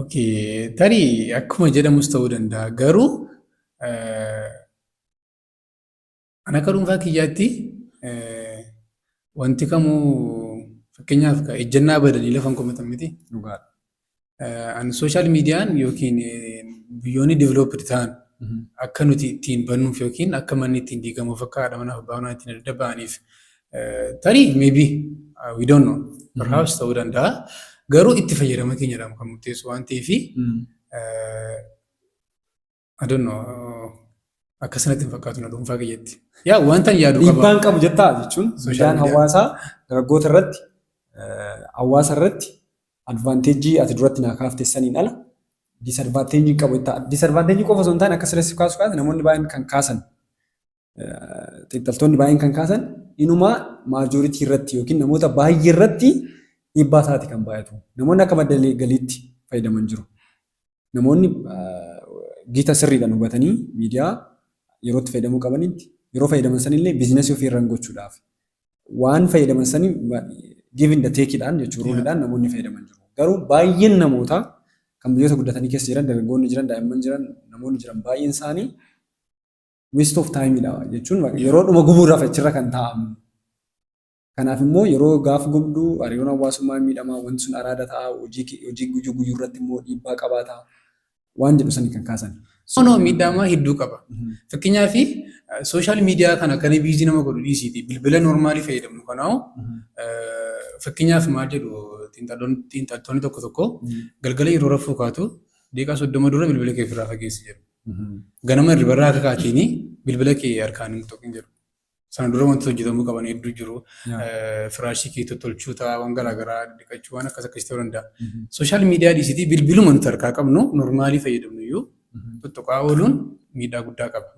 Okay, tarii akkuma jedhamus ta'uu danda'a. Garuu an akka dhuunfaa kiyyaatti wanti kamuu, fakkeenyaaf, ejjennaa badanii lafa hin komatan miti. Dhugaadha. An social mediaan yookiin biyyoonni developed ta'an akka nuti ittiin bannuuf yookiin akka manni ittiin diigamuuf, akka haadha manaa fi abbaa manaa ittiin adda ba'aniif, tarii maybe, we don't know, perhaps ta'uu danda'a. Garuu itti fayyadama keenyadha kan murteessu waan ta'eef, I don't know, akkasanatti hin fakkaatu na dhuunfaa kiyyatti. Yaa, wanta hin yaadu qaba. Dhiibbaan qabu jettaa, jechuun miidiyaan hawaasaa dargaggoota irratti, hawaasa irratti advantage ati duratti naa kaafte saniin ala disadvantage qabu jettaa. Disadvantage qofa osoo hin taane, akka sirreessi kaasu kaase, namoonni baay'een kan kaasan, xiinxaltoonni baay'een kan kaasan, inumaa majority irratti yookiin namoota baay'ee irratti dhiibbaa isaati kan baay'atu. Namoonni akka madda galiitti fayyadaman jiru. Namoonni gita sirriidhaan hubatanii miidiyaa yeroo itti fayyadamuu qabanitti yeroo fayyadaman sanillee business ofii irraan gochuudhaaf waan fayyadaman sanii give and takeidhaan jechuun ruleidhaan namoonni fayyadaman jiru. Garuu baay'een namoota kan biyyoota guddatanii keessa jiran, dargaggoonni jiran, daa'imman jiran, namoonni jiran baay'een isaanii waste of timeidha, jechuun yeroo dhuma gubuudhaaf achirra kan taa'amu. Kanaaf immoo yeroo gaafa gubduu hariiroon hawaasummaa miidhamaa, wanti sun araada ta'a, hojii guyyuu guyyuu irratti immoo dhiibbaa qabaata waan jedhu sanii kan kaasan. No, miidhaa hedduu qaba. Fakkeenyaaf, social media kana kan busy nama godhu dhiisiiti. Bilbila normal fayyadamnu kanaa'u, fakkeenyaaf maal jedhu xiinxaltoonni tokko tokko, galgala yeroo rafuu kaatu daqiiqaa 30 dura bilbila kee ofirraa fageessi jedhu. Ganama hirribarraa akka kaateeni bilbila kee harkaan hin tuqin jedhu. Sana dura wantoota hojjetamuu qaban hedduu jiru. Firaashii kee tottolchuu ta'a, waan garaagaraa dhiqachuu, waan akkas akkasii ta'uu danda'a. Social media dhiisitii bilbiluma nuti harkaa qabnu normal fayyadamnu iyyuu tuttuqaa ooluun miidhaa guddaa qaba.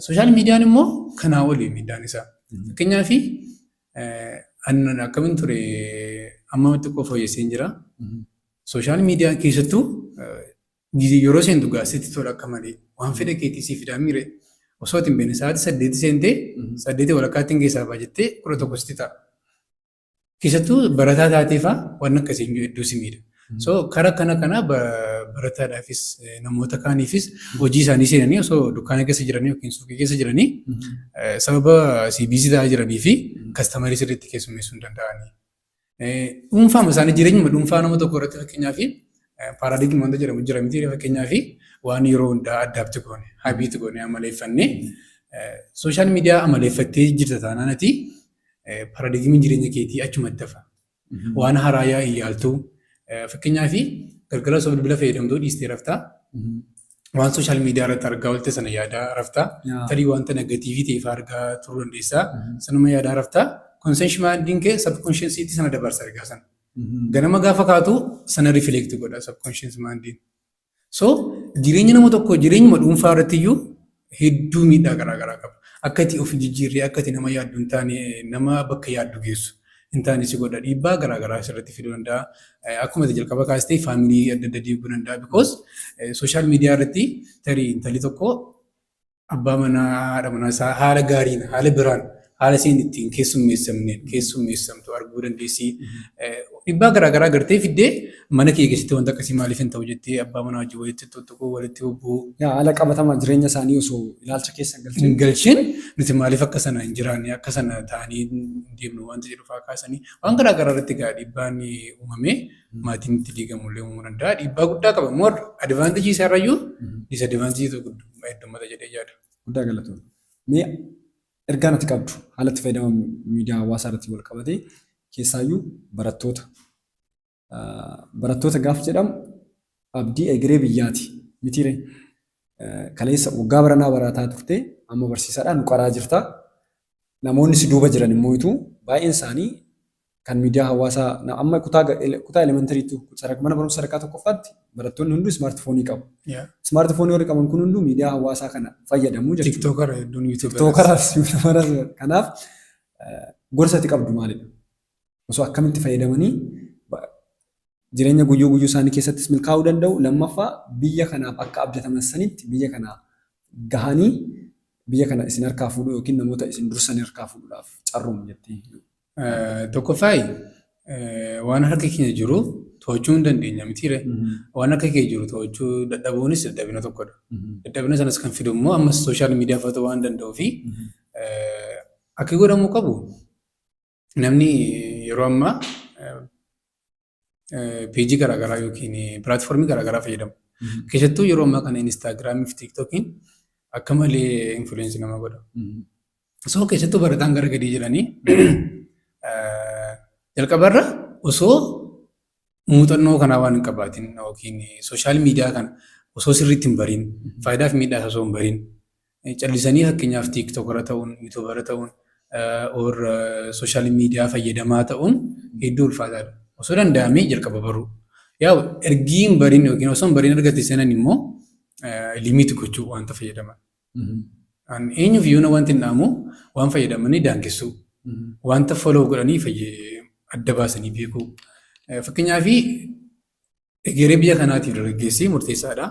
Social mediaan immoo kanaa oli miidhaan isaa. Fakkeenyaaf, akkamiin ture, amma xiqqoo fooyyessee jira. Social media keessattuu yeroo seentu gaasitti tola akka malee waan fedha keetii sii fidaa miire, osoo ati hin beekne sa'aatii 8 seentee 8:30tti hin keessaa ba'a jettee 11 sitti ta'a. Keessattuu barataa taateefaa waan akkasii hedduu si miidha. So karaa kana kana barataadhaafis namoota kaaniifis hojii isaanii seenanii osoo dukkaana keessa jiranii yookiin suuqii keessa jiranii sababa si busy ta'aa jiranii fi customer sirriitti keessummeessuu hin danda'anii. Dhuunfaama isaanii jireenyuma dhuunfaa nama tokko irratti, fakkeenyaaf, paradigm wanta jedhamu jira miti? Fakkeenyaaf, waan yeroo hundaa adapt goone, habit goone, amaleeffannee, social media amaleeffattee jirta taanaan ati paradigmiin jireenya keetii achumatti hafa. Waan haaraa yaa hin yaaltu. Fakkeenyaaf, galgala osoo bilbila fayyadamtuu dhiistee raftaa. Waan social media irratti argaa oolte sana yaadaa raftaa. Tarii wanta negative ta'e fa'aa argaa turuu dandeessaa. Sanuma yaadaa raftaa. Conscious mindiin kee subconsciousiitti sana dabarsa ergaa sana. Ganama gaafa kaatu sana reflect godha subconscious mindiin. So jireenya nama tokko, jireenyuma dhuunfaa irratti iyyuu hedduu miidhaa garaagaraa qaba. Akka ati of jijjiirree, akka ati nama yaaddu hin taane, nama bakka yaaddu geessu hin taane si godha. Dhiibbaa garaagaraa sirratti fiduu danda'a. Akkuma ati jalqaba kaastee family adda addaa diiguu danda'a. Because social media irratti tarii intalli tokko abbaa manaa, haadha manaa isaa haala gaariin, haala biraan, haala isheen ittiin keessummeessamneen keessummeessamtu arguu dandeessi. Dhiibbaa garaagaraa gartee fiddee mana kee keessatti wanta akkasii maaliif hin ta'u jettee abbaa manaa wajjin walitti tuttuquu, walitti bubbuu. Yaa, haala qabatamaa jireenya isaanii osoo ilaalcha keessa hin galchin. Hin galchin, nuti maaliif akka sana hin jiraanne, akka sana ta'anii hin deemnu wanta jedhu fa'aa kaasanii waan garaagaraa irratti gaa dhiibbaan uumamee maatiin itti diigamu illee uumamuu danda'a. Dhiibbaa guddaa qaba. More advantage isaarrayyuu disadvantageitu heddummata jedhee yaada. Guddaa galatoomna. Mee ergaan ati qabdu haala itti fayyadama miidiyaa hawaasaa irratti wal qabatee, keessaayyuu barattoota. Barattoota gaafa jedhamu abdii egeree biyyaati mitiire? Kaleessa waggaa baranaa barataa turte, amma barsiisaadhaan nu qaraa jirta. Namoonni si duuba jiran immoo baay'een isaanii kan miidiyaa hawaasaa amma kutaa elementaryitti, mana barumsa sadarkaa tokkoffaatti barattoonni hunduu smartphone qabu. Smartphone warri qaban kun hunduu miidiyaa hawaasaa kana fayyadamu jechuudha. TikTokera hedduun, YouTuberas. TikTokeras, YouTuberas. Kanaaf gorsa ati qabdu maalidha? Osoo akkamitti fayyadamanii jireenya guyyuu guyyuu isaanii keessattis milkaa'uu danda'u, lammaffaa biyya kanaaf akka abdataman sanitti biyya kana gahanii biyya kana isin harkaa fuudhuu yookiin namoota isin dursan harkaa fuudhuudhaaf carroomu jettee. Tokkoffaayi, waan harka keenya jiru to'achuu hin dandeenya mitiire? Waan harka kee jiru to'achuu dadhabuunis dadhabina tokkodha. Dadhabina sanas kan fidu immoo ammas social media fa'aa waan danda'uu fi akka godhamuu qabu, namni yeroo ammaa page garaagaraa yookiin platform garaagaraa fayyadamu. Keessattuu yeroo ammaa kana Instagram fi TikTokiin akka malee influence nama godha. So keessattuu barataan gara gadii jiranii jalqabarra osoo muuxannoo kanaa waan hin qabaatin yookiin social media kana osoo sirriitti hin bariin, faayidaa fi miidhaa osoo hin bariin, callisanii fakkeenyaaf TikTokera ta'uun, YouTubera ta'uun or social media fayyadamaa ta'uun hedduu ulfaataadha. Osoo danda'amee jalqaba baruu. Yaa, ergii hin bariin yookiin osoo hin bariin argate sanan immoo limit gochuu wanta fayyadaman. Eenyuuf iyyuu wanti hin dhaamu waan fayyadamanii daangessuu. Wanta follow godhanii adda baasanii beekuu. Fakkeenyaaf, egeree biyya kanaatiif dargaggeessi murteessaadha.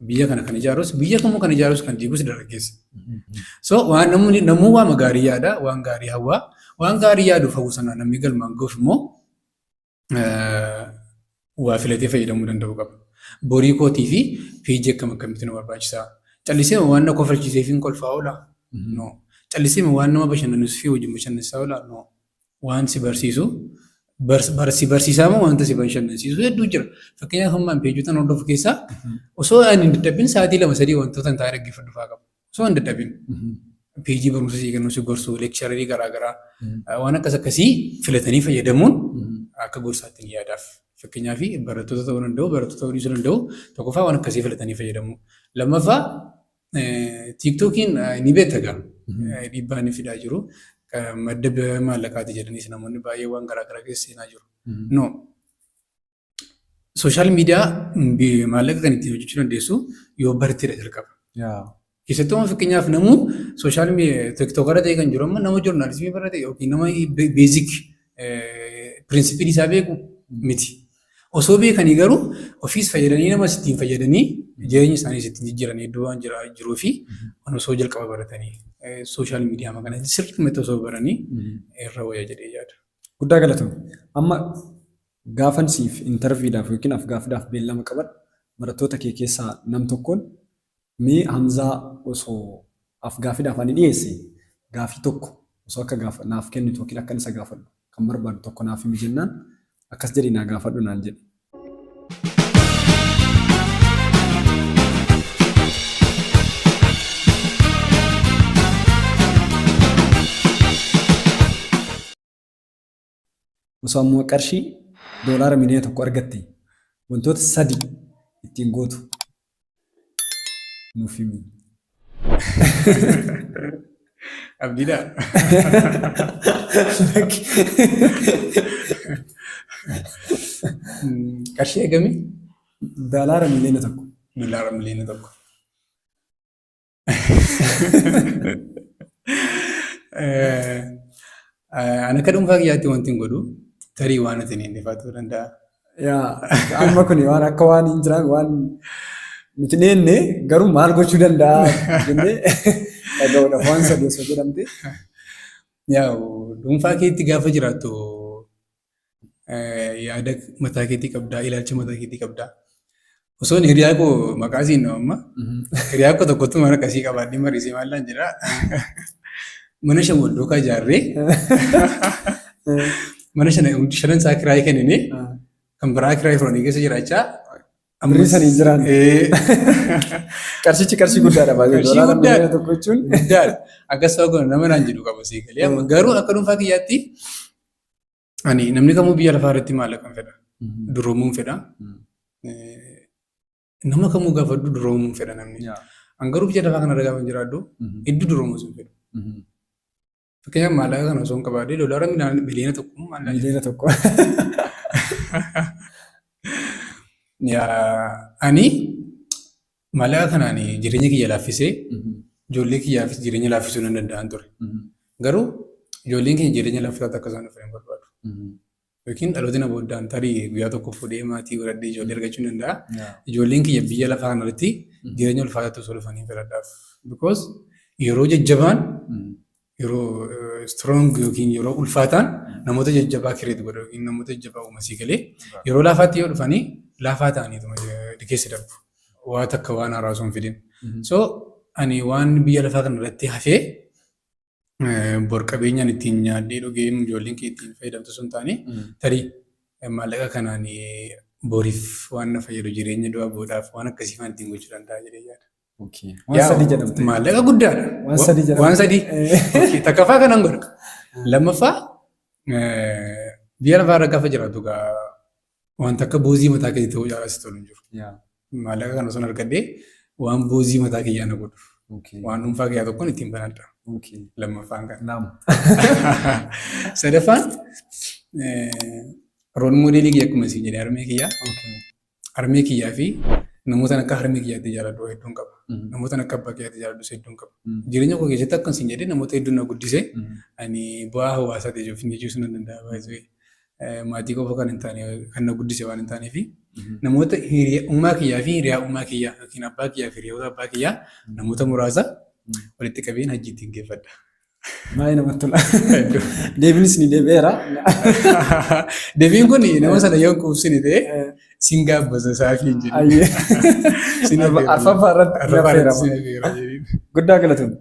Biyya kana kan ijaarus, biyya kamuu kan ijaarus kan diigus dargaggeessa. So waan namni namuu waan gaarii yaada, waan gaarii hawwaa, waan gaarii yaaduuf hawwu sana namni galmaan gahuuf immoo waa filatee fayyadamuu danda'uu qaba. Borii kootii fi page akkam akkamitti nu barbaachisaa? Callisee waan na kofalchiisee fi kolfaa oolaa? No. Callisee waan nama bashannansiisuu fi wajjin bashannansiisaa oolaa? No. Waan si barsiisu Si barsiisaa moo wanta si bashannansiisu hedduu jira. Fakkeenyaaf amma peejoota hordofu keessaa osoo ani hin dadhabin sa'aatii 2-3 wantoota hin taane dhaggeeffadhu fa'aa qaba. Osoo hin dadhabin. Peejii barumsa sii kennu, si gorsu, lecturerii garaagaraa waan akkas akkasii filatanii fayyadamuun akka gorsaatti ni yaadaaf. Fakkeenyaaf barattoota ta'uu danda'u, barattoota ta'uu dhiisuu danda'u. Tokkoffaa waan akkasii filatanii fayyadamu. Lammaffaa TikTokiin ni beekta gaa, dhiibbaa inni fidaa jiru. Madda maallaqaati jedhaniis namoonni baay'ee waan garaagaraa keessa seenaa jiru. No. Social media maallaqa kan ittiin hojjechuu dandeessu yoo barteedha jalqaba. Keessattuu amma fakkeenyaaf namuu social TikTokara ta'e kan jiru amma nama journalismii barate yookiin nama basic principle isaa beeku miti. Osoo beekanii garuu ofiis fayyadanii namas ittiin fayyadanii jireenya isaaniis ittiin jijjiiran hedduu waan jiruu fi waan osoo jalqaba baratanii social media kana sirriitti osoo baranii irra wayya jedhee yaada. Guddaa galatoomne. Amma gaafan siif interviewdhaaf yookiin af-gaaffiidhaaf beellama qabadhu, barattoota kee keessaa nam tokkoon mee Hamzaa osoo af-gaaffiidhaaf ani dhiyeesse gaafii tokko osoo akka gaafa naaf kennitu yookiin akka isa gaafadhu kan barbaadu tokko naaf himi jennaan, akkas jedhi naa gaafadhu naan jedhe. Osoo ammoo qarshii $1 miliyoona argatte wantoota sadi ittiin gootu nuuf himi. Abdiidhaa. Qarshii eegami? $1 miliyoona. $1 miliyoona. Ani akka dhuunfaa kiyyaatti wanti hin godhu tarii waan ati hin ta'uu danda'a. Yaa, amma kun waan akka waan hin jiraan waan nuti neenne garuu maal gochuu danda'a jennee dhaga'uudhaaf waan sadi osoo jedhamte. Yaa, dhuunfaa keetti gaafa jiraattu yaada mataa keetii qabdaa, ilaalcha mataa keetii qabdaa. Osoo hiriyaa koo maqaa siin amma hiriyaa koo tokkotti mana akkasii qabaadhee mariisee maallaan jedhaa. Mana shan wal duukaa ijaarree mana shanan isaa kiraayii kenninee kan biraa kiraayii furanii keessa jiraachaa. Birrii sanii jiraan. Qarshichi qarshii guddaadha baay'ee. Qarshii Doolaara guddaadha. miliyoona 1 jechuun. Guddaadha. Akkas ta'uu kun nama naan jedhu qaba sii galee. Amma garuu akka dhuunfaa kiyyaatti ani namni kamuu biyya lafaa irratti maallaqa hin fedha. Duroomuun fedha. Nama kamuu gaafadhu duroomuun fedha namni. An garuu biyya lafaa kanarra gaafa jiraadhu hedduu duroomuus hin fedhu. Fakkeenyaaf maallaqa kana osoo hin qabaadhee $1 miliyoona maallaqa. 1 miliyoona. Ani maallaqa kanaan jireenya kiyya laaffisee ijoollee kiyyaafis jireenya laaffisuu nan danda'an ture. Garuu ijoolleen keenya jireenya laaffisaatti akka isaan dhufan hin barbaadu. Yookiin dhaloota na booddaan tarii guyyaa tokko fuudhee maatii godhadhee ijoollee argachuu ni danda'a. Ijoolleen kiyya biyya lafaa kanarratti jireenya ulfaataatti osoo dhufanii filadhaaf. Because yeroo jajjabaan, yeroo strong yookiin yeroo ulfaataan namoota jajjabaa create godha yookiin namoota jajjabaa uuma sii galee, yeroo laafaatti yoo dhufanii laafaa ta'aniituma keessa darbu. Waa takka waan haaraa osoo hin fidin. So ani waan biyya lafaa kanarratti hafee bor qabeenyaan ittiin nyaadhee dhugee ijoolleen kee ittiin fayyadamtu sun taane, tarii maallaqa kanaan boriif waan na fayyadu, jireenya du'a boodaaf waan akkasii faan ittiin gochuu danda'a jedhee yaada. Waan sadi jedhamte. Maallaqa guddaadha. Waan sadi jedhamte. Waan sadi. Takkaffaa kanan godha. Lammaffaa biyya lafaa irra gaafa jiraatu gaa wanta akka boosii mataa keetii ta'uu caalaa si tolu hin jiru. Maallaqa kana osoo argadhee waan boosii mataa kiyyaa na godhu. Waan dhuunfaa kiyyaa tokkoon ittiin banadha. Lammaffaan kana. Lama. Sadaffaan role modelii kiyya akkuma isin jedhe harmee kiyyaa. Harmee kiyyaa fi namoota akka harmee kiyyaatti jaalladhu hedduun qaba. Namoota akka abbaa kiyyaatti jaalladhu hedduun qaba. Jireenya koo keessatti akka isin jedhe namoota hedduun na guddise, ani bu'aa hawaasaati jechuuf jechuus nan danda'a baay'ee. Maatii qofa kan hin taane kan na guddise waan hin taaneef, namoota uumaa kiyyaa fi hiriyaa uumaa kiyyaa yookiin abbaa kiyyaa fi hiriyoota abbaa kiyyaa namoota muraasa walitti qabeen hajji ittiin geeffadha. Baay'ee namatti tola. Deebiinis ni deebi'eera. Deebiin kun nama sana yoo quubsine ta'e sin gaabbasa saafii hin jedhin. Sin affeera. Arfaffaa irratti Arfaffaa irratti affeerama. sin affeera jedhin. Guddaa galatoomne.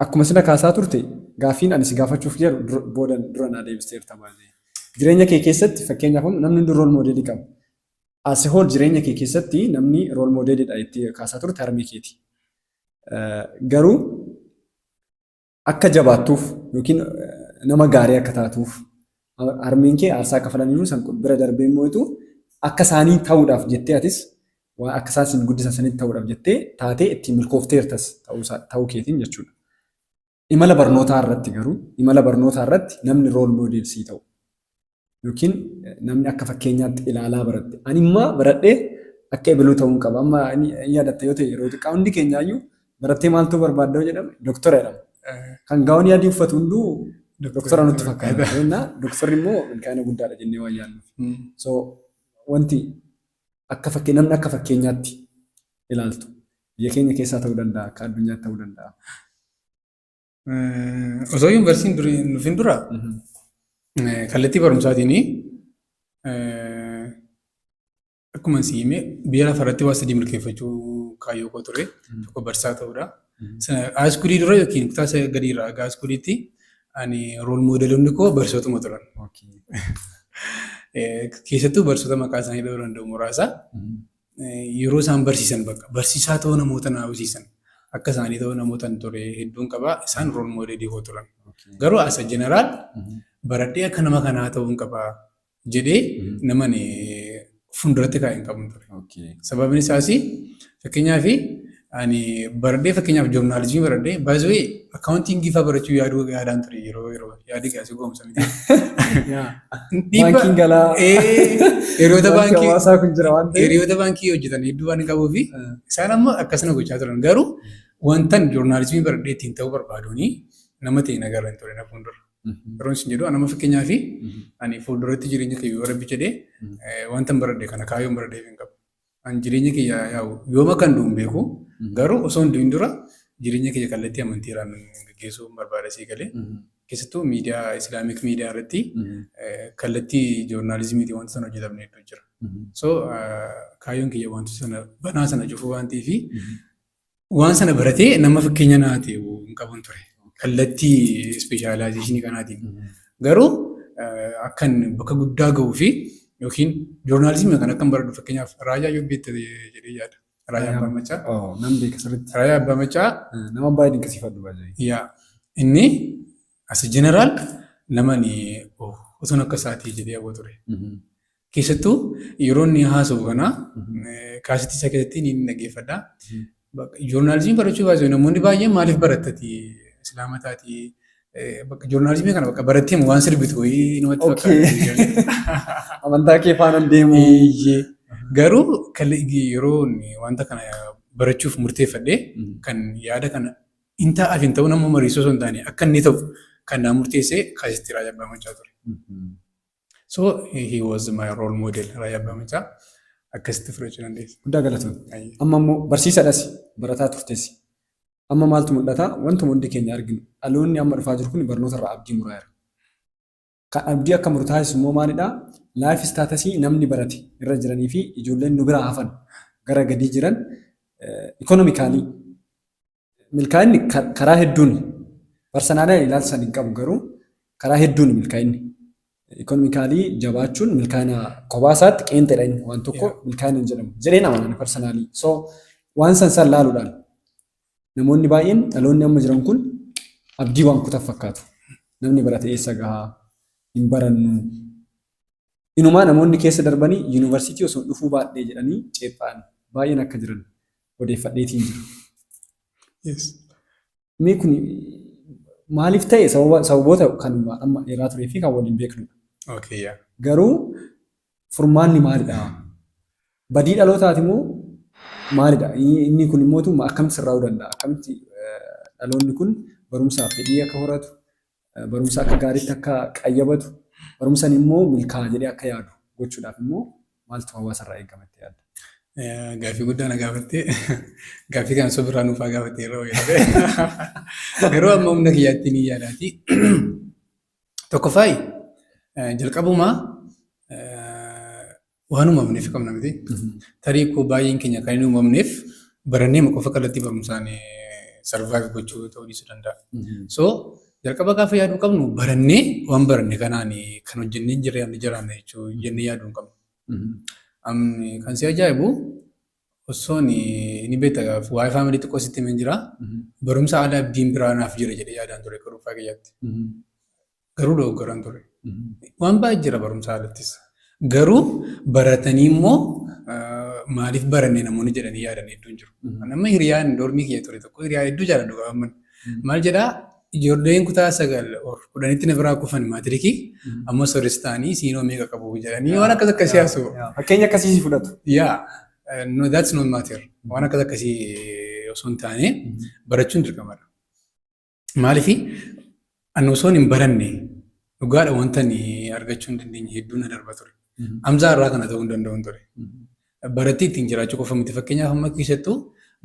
Akkuma sila kaasaa turte, gaaffiin ani si gaafachuuf jedhu booda dura naa deebisteerta baay'ee. Jireenya kee keessatti, fakkeenyaaf, namni hundi role modelii qaba. As whole jireenya kee keessatti namni role modeliidha itti kaasaa turte harmee keeti. Garuu akka jabaattuuf yookiin nama gaarii akka taatuuf harmeen kee aarsaa kafalaniiru, san bira darbee immoo akka isaanii ta'uudhaaf jettee, atis waan akka isaan sin guddisan sanitti ta'uudhaaf jettee taatee ittiin milkoofteertas ta'uu keetiin jechuudha. Imala barnootaa irratti garuu, imala barnootaa irratti namni role model sii ta'u yookiin namni akka fakkeenyaatti ilaalaa baratte. Ani immoo baradhee akka ebaluu ta'uu qaba. Amma inni yaadatta yoo ta'e, yeroo xiqqaa hundi keenyaayyuu barattee maaltu barbaadda jedhame, doktora jedhama. Kan gaawonii adii uffatu hunduu doktora nutti fakkaata. Doktorri immoo milkaa'ina guddaadha jennee waan yaadnuuf. So wanti akka fakkii namni akka fakkeenyaatti ilaaltu biyya keenya keessaa ta'uu danda'a, akka addunyaatti ta'uu danda'a. Osoo yuunivarsiitiin dhufin dura kallattii barumsaatiin, akkuma si hime, biyya lafa irratti waa sadii milkeeffachuu kaayyoo koo ture. Tokko barsiisaa ta'uudha. High schoolii dura yookiin kutaa gadii irraa hanga high schooliitti ani role modeloonni koo barsiisotuma turan. Keessattuu barsiisota maqaa isaanii dhahuu danda'u muraasa. Yeroo isaan barsiisan, bakka barsiisaa ta'uu namoota na hawwisiisan, akka isaanii ta'uu namoota ture hedduun qaba. Isaan role modelii koo turan. Garuu as a general baradhee akka nama kanaa ta'uu hin qaba jedhee nama fuulduratti kaa'ee hin qabu ture. Sababni isaas, fakkeenyaaf, ani baradhee, fakkeenyaaf, journalismii baradhee, baay'ee accountingii fa'aa barachuu yaaduu yaadaan ture yeroo yaadi gaasii goomsa miti. Baankiin galaa. Hiriyoota baankii hawaasaa kun jira waan ta'eef. Hiriyoota baankii hojjetan hedduu waan qabuu fi isaan amma akkasuma gochaa turan, garuu wantan journalismii baradhee ittiin ta'uu barbaaduuni nama ta'e nagarra hin ture na fuuldura. Yeroo isin jedhu, nama fakkeenyaaf ani fuulduratti jireenya kiyya yoo Rabbi jedhee wantan baradhe kana kaayyoon baradheef hin qabu. Ani jireenya kiyya yaa'u yooma kan du'u hin beeku, garuu osoo hin du'in dura jireenya kiyya kallattii amantiiraan gaggeessuu barbaada sii galee. Keessattuu miidiyaa, Islamic media irratti kallattii journalismiitiin wanta sana hojjetamne hedduu jira. So kaayyoon kiyya wanta sana banaa sana cufuu waan ta'eef, waan sana baratee nama fakkeenya naa ta'e hin qabun ture. Kallattii specializationii kanaatiin. Garuu akkan bakka guddaa gahuu fi yookiin journalismii kan akkan baradhu, fakkeenyaaf, Raayyaa yoo beekte jedhee yaada. Raayyaa Abbaa Macaa. Nan beeka sirriitti. Raayyaa Abbaa Macaa. Nama baay'ee dinqisiifadhu baay'ee. Yaa, inni as general nama ni osoon akka isaatii jedhee hawwa ture. Keessattuu yeroo inni haasa'u kana kaasitii isaa keessatti ni dhaggeeffadha. Journalismii barachuu baasee, namoonni baay'een maaliif barattati, islaama taatii bakka journalismii kana bakka barattee waan sirbitu wayii namatti fakkaata. Amantaa kee faana deemu. Garuu yeroo wanta kana barachuuf murteeffadhee, kan yaada kana hin ta'aaf hin ta'u nama mariisuu osoo hin taane, akka inni ta'u kan naa murteessee kaasitti Raayyaa Abbaa Macaa ture. So he was my role model, Raayyaa Abbaa Macaa akkasitti fudhachuu dandeessa. Guddaa galatoomne. Amma immoo barsiisadhas, barataa turtes. Amma maaltu mul'ata? Wantuma hundi keenya arginu. Dhaloonni amma dhufaa jiru kun barnoota irraa abdii muraa jira. Kan abdii akka muru taasisu immoo maalidhaa? Life statusii namni barate irra jiranii fi ijoolleen nu biraa hafan gara gadii jiran economically milkaa'inni karaa hedduun, personally ilaalcha hin qabu, garuu karaa hedduun milkaa'inni. Economically jabaachuun milkaa'ina kophaa isaatti qeenxeedha, inni waan tokko milkaa'ina hin jedhamu jedheen amana personally. So waan san san laaluudhaan namoonni baay'een, dhaloonni amma jiran kun abdii waan kutan fakkaatu. Namni barate eessa gahaa, hin barannu. Inumaa namoonni keessa darbanii yuunivarsiitii osoo dhufuu baadhee jedhanii ceepha'an baay'een akka jiran odeeffadheetiin jira. Mee kun maaliif ta'e? Sababoota kan amma dheeraa turee fi kan waliin beeknudha. Garuu furmaanni maalidha? Badii dhalootaati moo maalidha? Inni kun immoo akkamitti sirraa'uu danda'a? Akkamitti dhaloonni kun barumsaaf fedhii akka horatu, barumsa akka gaariitti akka qayyabatu, barumsan immoo milkaa'a jedhee akka yaadu gochuudhaaf immoo maaltu hawaasarraa eegama itti yaadda? Gaaffii guddaa na gaafattee, gaaffii kana osoo biraa nuufaa gaafattee yeroo wayii. Garuu amma humna kiyyaatti ni yaadaati. Tokkoffaayi, jalqabumaa waan uumamneef qabna miti. Tarii koo baay'een keenya kan hin uumamneef barannee qofa kallattii barumsaan Survive gochuu ta'uu dhiisuu danda'a. So jalqaba gaafa yaaduu qabnu, barannee waan baranne kanaan kan hojjennee jiraanne jiraanne jechuu jennee yaaduu hin qabnu. Kan si ajaa'ibu, osoon ni beekta, waa'ee family xiqqoo sitti himeen jira. Barumsa aadaa abdiin biraa naaf jira jedhee yaadaan ture akka dhuunfaa kiyyaatti. Garuu dogoggoraan ture. Waan baay'ee jira barumsa haalattis. Garuu baratanii immoo maaliif baranne namoonni jedhanii yaadan hedduun jiru. Nama hiriyaan dormii kiyya ture tokko, hiriyaa hedduu jaalladhu qabaman. Maal jedhaa, ijoolleen kutaa 9 or 10tti na biraa kufan maatirikii amma sooressa ta'anii siinoo meeqa qabu jedhanii waan akkas akkasii haasa'u. Fakkeenya akkasii si fudhatu. Yeah, no, that's not matter. Waan akkas akkasii osoo hin taane barachuun dirqamadha. Maaliif, ani osoo hin baranne dhugaadha wanta ani argachuu hin dandeenye hedduun na darba ture. Hamzaa irraa kana ta'uu hin danda'u ture. Barattee ittiin jiraachuu qofa miti. Fakkeenyaaf, amma keessattuu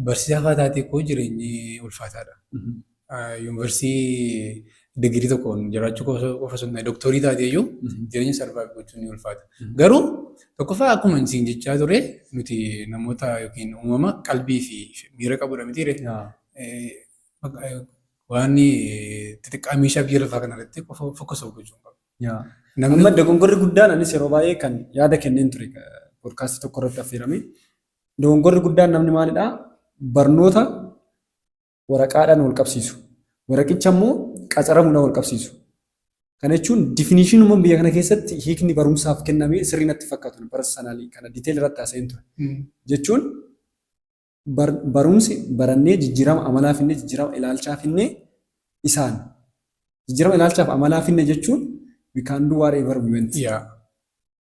barsiisaa fa'aa taatee koo jireenyi ulfaataadha. Yuunivarsiitii digirii tokkoon jiraachuu qofa osoo hin taane, dooktorii taatee iyyuu jireenya survive gochuun ni ulfaata. Garuu tokkoffaa, akkuma isin jechaa ture, nuti namoota yookiin uumama qalbii fi miira qabudha mitiire. Waan xixiqqaa meeshaa biyya lafaa kanarratti qofa focus gochuu hin qabu. Namni Amma dogongorri guddaan, anis yeroo baay'ee kan yaada kenneen ture podcastii tokko irratti affeerame. Dogongorri guddaan namni maalidhaa? Barnoota waraqaadhaan wal qabsiisu. Waraqicha immoo qacaramuudhaan wal qabsiisu. Kana jechuun definitionuma biyya kana keessatti hiikni barumsaaf kennamee sirrii natti fakkaatu personally kana detail irratti haasa'een ture. Jechuun barumsi barannee jijjiirama amalaa finne, jijjiirama ilaalchaa finne, isaan jijjiirama ilaalchaaf amalaa finne jechuun we can do whatever we want.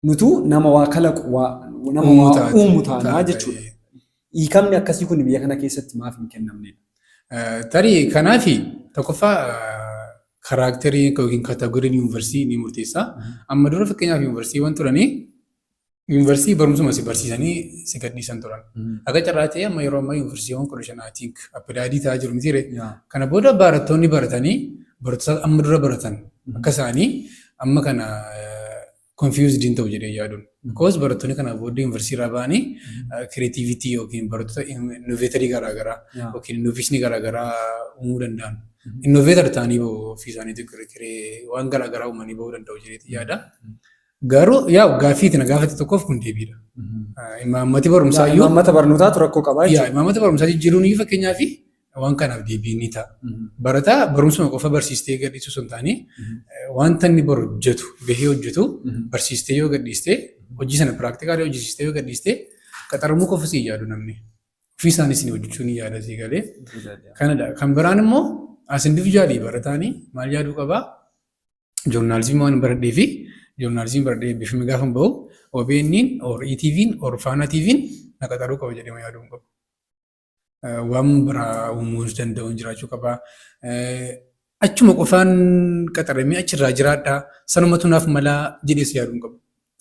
Nutuu nama waa kalaqu, waa nama Uumuu waa taate. uumu taanaa Taate. jechuudha. Hiikamni akkasii kun biyya kana keessatti maaf hin kennamnedha? Tarii kanaafi tokkoffaa characterii yookiin categoryn yuunivarsiitii ni murteessa. Amma dura fakkeenyaaf yuunivarsiitiiwwan turanii yuunivarsiitii barumsuma si barsiisanii si gadhiisan turan. Akka carraa ta'ee amma yeroo ammaa yuunivarsiitiiwwan 15tiin applied ta'aa jiru mitiire. Kana booda barattoonni baratanii barattoota amma dura baratan akka isaanii amma kana confused hin ta'u jedhee yaaduun. Because barattoonni kana booda yuunivarsiitii irraa ba'anii creativity yookiin barattoota innovatorii garaagaraa yookiin innovationii garaagaraa uumuu danda'an. Innovator ta'anii bahu, ofii isaaniitiin kiree waan garaagaraa uumanii bahuu danda'u jedheeti yaada. Garuu yaa gaaffii itti na gaafate tokkoof kun deebiidha. Imaammati barumsaa iyyuu Imaammata barnootaatu rakkoo qabaa yaa jechuudha. Imaammata barumsaa jijjiiruun iyyuu fakkeenyaaf waan kanaaf deebii ni ta'a. Barataa barumsuma qofa barsiistee gadhiisuu osoo hin taane, wanta inni baru hojjetu, gahee hojjetu barsiistee yoo gadhiistee, hojii sana practically hojjisiistee yoo gadhiistee, qaxaramuu qofa si yaadu namni. Ofii isaanis ni hojjechuu ni yaada si galee. Kanadha. Kan biraan immoo as individually barataanii maal yaaduu qabaa? Journalismii waan baradhee fi journalismii baradhee eebbifame gaafa bahu OBN'n or ETV'n or Faana TV'n na qaxaruu qaba jedhee yaaduu hin qabu. Waan biraa uumuu danda'u jiraachuu qaba. Achuma qofaan qaxaramee achirraa jiraadhaa, sanumatu naaf malaa jedhees yaaduu hin qabu.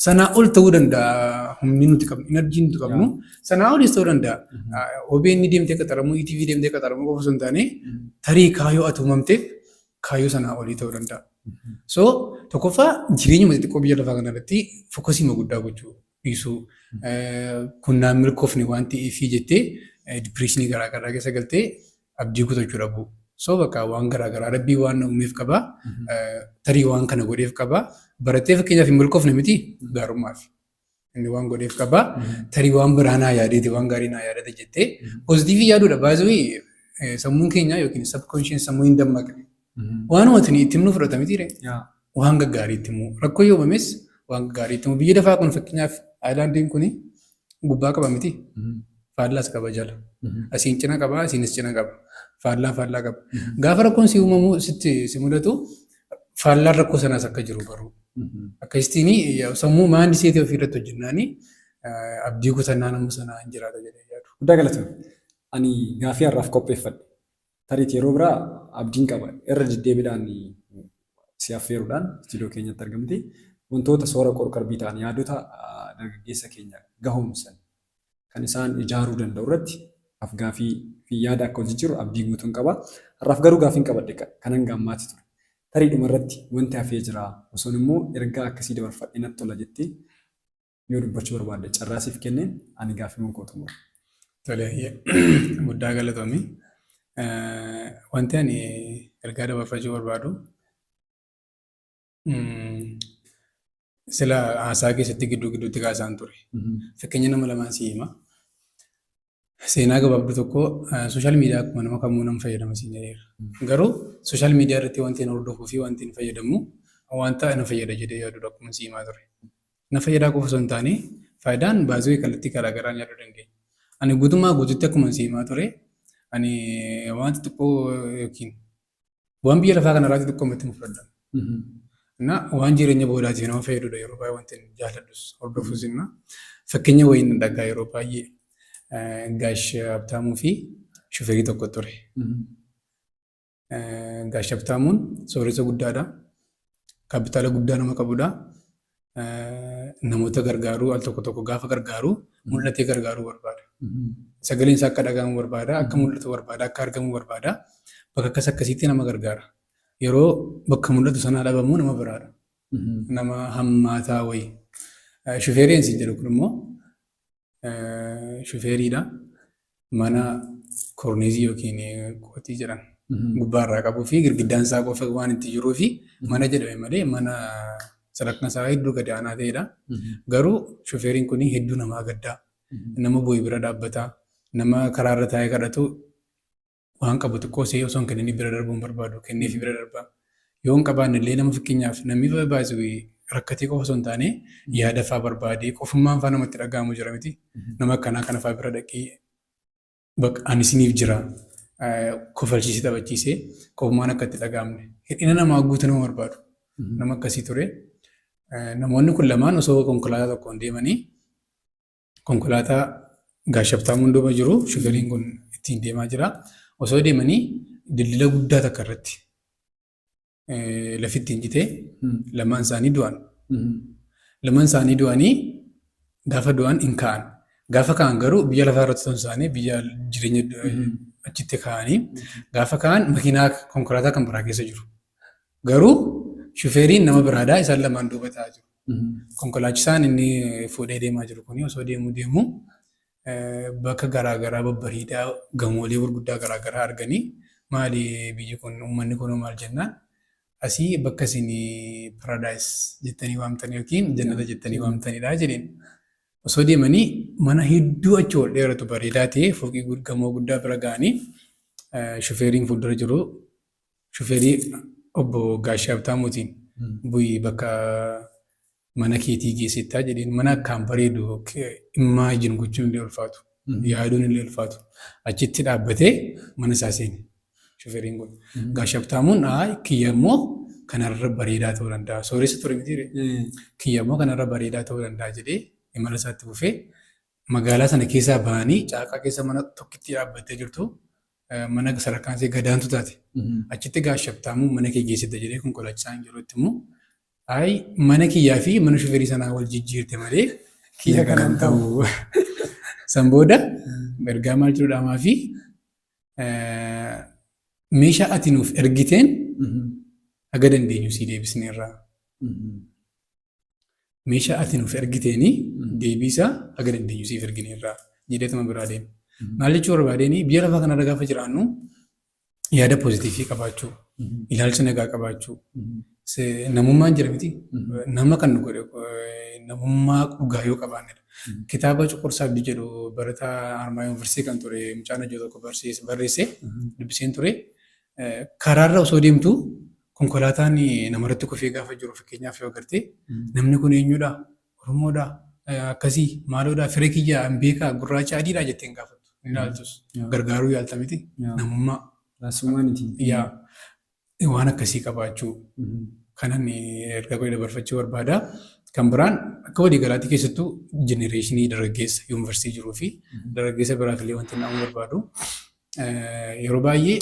Sanaa ol ta'uu danda'a humni nuti qabnu, energyn nuti qabnu sanaa olis ta'uu danda'a. OBN deemtee qaxaramuu, ETV deemtee qaxaramuu qofa osoo hin taane, tarii kaayyoo ati uumamteef kaayyoo sanaa olii ta'uu danda'a. So tokkoffaa jireenyuma xixiqqoo biyya lafaa kanarratti focusii guddaa gochuu dhiisuu, kun naan milkoofne waan ta'eefii jettee depressionii garaagaraa keessa galtee abdii kutachuu dhabuu. So bakka waan garaagaraa rabbii waan na uumeef qabaa, tarii waan kana godheef qabaa, barattee fakkeenyaaf hin milkoofne miti, gaarummaaf. Inni waan godheef qabaa, tarii waan biraa naa yaadeeti, waan gaarii naa yaadate jettee positive yaaduudha. Baay'ee sammuun keenya yookiin subconscious sammuu hin dammaqne. Waanuma itti himnu fudhata mitiire. Waan gaggaarii itti himu. Rakkoo yoo uumames waan gaggaarii itti himu. Biyyi lafaa kun fakkeenyaaf islandiin kun gubbaa qaba miti. Faallaas qaba jala. Asiin cina qaba, asiinis cina qaba. Faallaa faallaa qaba. Gaafa rakkoon si uumamu, sitti si mudatu, faallaan rakkoo sanaas akka jiru baruu. Akkasittiin sammuu mindsetii ofii irratti hojjennaanii abdii kutannaa nama sanaa hin jiraata jedhee yaadu. Guddaa galatoomi. Ani gaafii har'aaf qopheeffadhe. Tariitii yeroo biraa abdiin qaba. Irra deddeebiidhaan si affeeruudhaan istiidiyoo keenyatti argamte. Wantoota soora qorqalbii ta'an, yaadota dargaggeessa keenya gahoomsan, kan isaan ijaaruu danda'u irratti afgaafii fi yaada akka hojii jiru abdii guutuun qaba. Har'aaf garuu gaafiin qabadhe kan hanga ammaatti ture. Tarii dhuma irratti wanti hafee jira. Osoon immoo ergaa akkasii dabarfadhee natti tola jettee yoo dubbachuu barbaadde carraa siif kenneen ani gaaffiiwwan koo xumura. Tole, guddaa galatoomi. Wanti ani ergaa dabarfachuu barbaadu sila haasaa keessatti gidduu gidduutti kaasaan ture. Fakkeenya nama lamaan si hima. Seenaa gabaabduu tokko, social media akkuma nama kamuu nan fayyadama siin jedheera. Garuu social media irratti wanti ani hordofuu fi wanti ani fayyadamu wanta na fayyada jedhee yaadudha akkuma si himaa ture. Na fayyadaa qofa osoo hin taane, faayidaan baay'ee kallattii garaa garaan yaaduu dandeenya. Ani guutummaa guutuutti akkuma si himaa ture, ani wanta xiqqoo yookiin waan biyya lafaa kanarraa xixiqqoo matti hin fudhadha. Na waan jireenya boodaatiif nama fayyadudha yeroo baay'ee wanti ani jaalladhus hordofus inna. Fakkeenya wayiin dhagaa yeroo baay'ee Gaash Habtaamuu fi shufeerii tokko ture. Gaash Habtaamuun sooressa guddaadha. Kaapitaala guddaa nama qabudha. Namoota gargaaruu, al tokko tokko gaafa gargaaru mul'atee gargaaruu barbaada. Sagaleen isaa akka dhaga'amu barbaada, akka mul'atu barbaada, akka argamu barbaada. Bakka akkas akkasiitti nama gargaara. Yeroo bakka mul'atu sanaa dhabamu nama biraadha. Nama hammaataa wayii. Shufeeriin siin jedhu kun immoo shufeeriidha. Mana korniizii yookiin qotii jedhan gubbaarraa qabuu fi girgiddaan isaa qofa waan itti jiruu fi mana jedhame malee mana sadarkaan isaa hedduu gadi aanaa ta'edha. Garuu shufeeriin kun hedduu namaa gaddaa. Nama bu'ee bira dhaabbataa. Nama karaarra taa'ee kadhatu waan qabu xiqqoo ishee osoo hin kennin bira darbuu hin barbaadu. Kenneefi bira darba. Yoo hin qabaanne illee, nama fakkeenyaaf namni baay'ee rakkatee qofa osoo hin taane yaada fa'aa barbaadee qofummaan fa'aa namatti dhaga'amu jira miti. Nama akkanaa kana fa'aa bira dhaqee bakka ani isiniif jira kofalchiisee taphachiisee qofummaan akka itti dhaga'amne hir'ina namaa guutuu nama barbaadu. Nama akkasii ture. Namoonni kun lamaan osoo konkolaataa tokkoon deemanii, konkolaataa Gaash Habtaamuun duuba jiru, shufeeriin kun ittiin deemaa jira. Osoo deemanii dildila guddaa takka irratti lafi ittiin jitee lamaan isaanii du'an. Lamaan isaanii du'anii, gaafa du'an hin ka'an. Gaafa ka'an garuu biyya lafaa irratti osoo hin taane biyya jireenya achitti ka'anii, gaafa ka'an makiinaa konkolaataa kan biraa keessa jiru. Garuu shufeeriin nama biraadhaa, isaan lamaan duuba taa'aa jiru. Konkolaachisaan inni fuudhee deemaa jiru kuni osoo deemuu deemuu bakka garaagaraa babbareedaa, gamoolee gurguddaa garaagaraa arganii, maali biyyi kun, uummanni kun maal jennaan, asii bakka isin paradise jettanii waamtan yookiin jannata jettanii waamtanidha jedheen. Osoo deemanii mana hedduu achi ol dheeratu bareedaa ta'e, fooqii gamoo guddaa bira ga'anii, shufeeriin fuuldura jiru shufeerii obbo Gaashaa Habtaamuutiin, "Bu'ii, bakka mana keetii geessettaa," jedheen. Mana akkaan bareedu imagine gochuun illee ulfaatu, yaaduun illee ulfaatu. Achitti dhaabbatee mana isaa seene shufeeriin kun. Gaashaa Habtaamuun, "Kiyya immoo kanarra bareedaa ta'uu danda'a." Sooressa ture miti, "Kiyya immoo kanarra bareedaa ta'uu danda'a," jedhee imala isaatti fufee, magaalaa sana keessaa bahanii caakkaa keessa mana tokkitti dhaabbattee jirtu, mana sadarkaan ishee gadaantu taate. Achitti Gaashaa Habtaamuun, "Mana kee geessite," jedhee konkolaachisaan yeroo itti immoo, "Ayi, mana kiyyaa fi mana shufeerii sanaa wal jijjiirte malee kiyya kanan ta'u." San booda ergaa maal jedhu dhaamaa fi meeshaa ati nuuf ergiteen haga dandeenyu sii deebisneerra. Meeshaa ati nuuf ergiteeni deebiisaa haga dandeenyu siif ergineerra jedheetuma biraa deema. Maal jechuu barbaadeen, biyya lafaa kanarra gaafa jiraannu yaada positive qabaachuu, ilaalcha nagaa qabaachuu, namummaan jira miti. Nama kan nu godhe namummaa dhugaa yoo qabaannedha. Kitaaba Cuqursaa Abdii jedhu barataa Harmaayaa Yuunivarsiitii kan ture mucaan hojii tokko barreesse dubbiseen ture. Karaarra osoo deemtu konkolaataan namarratti kufee gaafa jiru fakkeenyaaf yoo agarte, namni kun eenyudha? Oromoodha? Akkasii maaloodha? Fira kiyyaa hin beekaa, gurraacha adiidha jettee hin gaafattu. Hin ilaaltus. Gargaaruu yaalta miti. Namummaa. Yaa waan akkasii qabaachuu kanan erga godhe dabarfachuu barbaada. Kan biraan akka waliigalaatti keessattuu generation dargaggeessa yuunivarsiitii jiruu fi dargaggeessa biraaf illee wanti nama barbaadu, yeroo baay'ee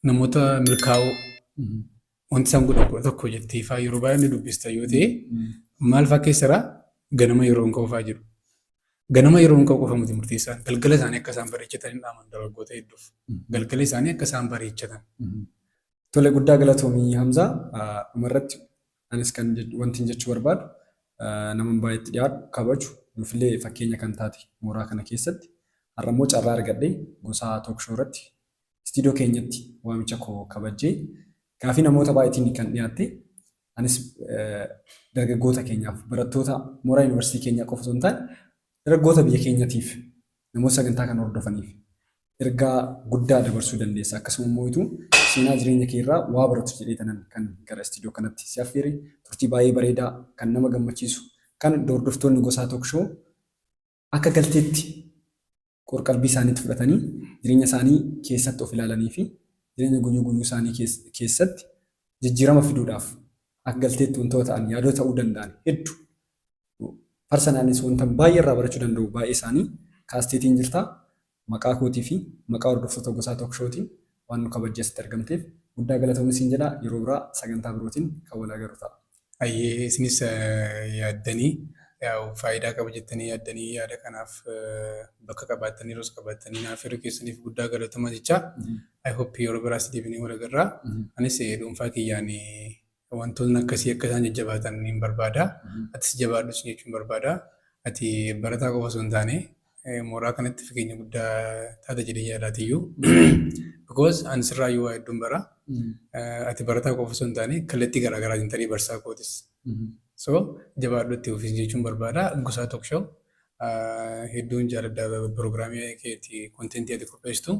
namoota milkaa'oo wanti isaan godhan 11 jettee fa'aa yeroo baay'ee ni dubbista yoo ta'e, maal fakkeessaraa ganama yeroo hin qabu fa'aa jedhu. Ganama yeroo hin qabu qofa miti murteessaan. Galgala isaanii akka isaan bareechatan hin dhaaman dargaggoota hedduuf. Galgala isaanii akka isaan bareechatan. Tole, guddaa galatoomii Hamzaa. Dhumarratti anis kan wanti jechuu barbaadu, nama baay'eetti dhiyaatu kabaju, nuufillee fakkeenya kan taate mooraa kana keessatti Har'a immoo carraa argadhee Gosaa Talk Show irratti istiidiyoo keenyatti waamicha koo kabajjee gaafii namoota baay'eetiin kan dhiyaatte anis dargaggoota keenyaaf barattoota mooraa yuunivarsiitii keenyaa qofa osoo hin taane dargaggoota biyya keenyatiif namoota sagantaa kana hordofaniif ergaa guddaa dabarsuu dandeessa. Akkasuma immoo ituu seenaa jireenya kee irraa waa baratu jedhee tanan kan gara istiidiyoo kanatti si affeere turtii baay'ee bareedaa kan nama gammachiisu kan hordoftoonni Gosaa Talk Show akka galteetti qorqalbii isaaniitti fudhatanii jireenya isaanii keessatti of ilaalanii fi jireenya guyyuu guyyuu isaanii keessatti jijjiirama fiduudhaaf akka galteetti wantoota ta'an yaadota ta'uu danda'an hedduu parsanaalis wanta baay'ee irraa barachuu danda'u baay'ee isaanii kaasteetiin jirta. Maqaa kootii fi maqaa hordoftoota Gosaa Talk Showtiin waan nu kabajjee asitti argamteef guddaa galatoomi siin jedha. Yeroo biraa sagantaa birootiin kan wal agarru ta'a. Hayyee, isinis yaaddanii faayidaa qaba jettanii yaaddanii yaada kanaaf bakka qabaattanii yeroo qabaattanii naaf yeroo keessaniif guddaa galatoomaa jecha. I hope yeroo biraas deebinee wal agarra. Anis dhuunfaa kiyyaan wantoonni akkasii akka isaan jajjabaatan ni barbaada. Atis jabaadhus jechuun barbaada. Ati barataa qofa osoo hin taane mooraa kanatti fakkeenya guddaa taata jedhee yaadaatiyyuu. Because ani sirraayyuu waa hedduun bara. Ati barataa qofa osoo hin taane kallattii garaa garaatiin tarii barsiisaa kootis. So jabaadhu, itti fufis jechuun barbaada. Gosaa Talk Show hedduun jaalladha, piroogiraamii keetii, contentii ati qopheessitu,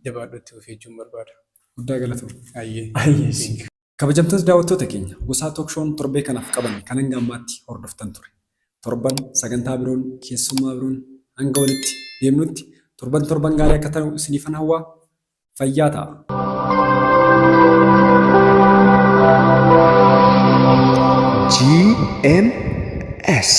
jabaadhu, itti fufii jechuun barbaada. Guddaa galatoomi. Hayyee. Hayyee. Kabajamtoota daawwattoota keenya, Gosaa Talk Shown torbee kanaaf qabanne kan hanga ammaatti hordoftan ture. Torban sagantaa biroon keessummaa biroon hanga walitti deemnutti torban torban gaarii akka ta'u isiniifan hawwaa, fayyaa ta'a. GMS.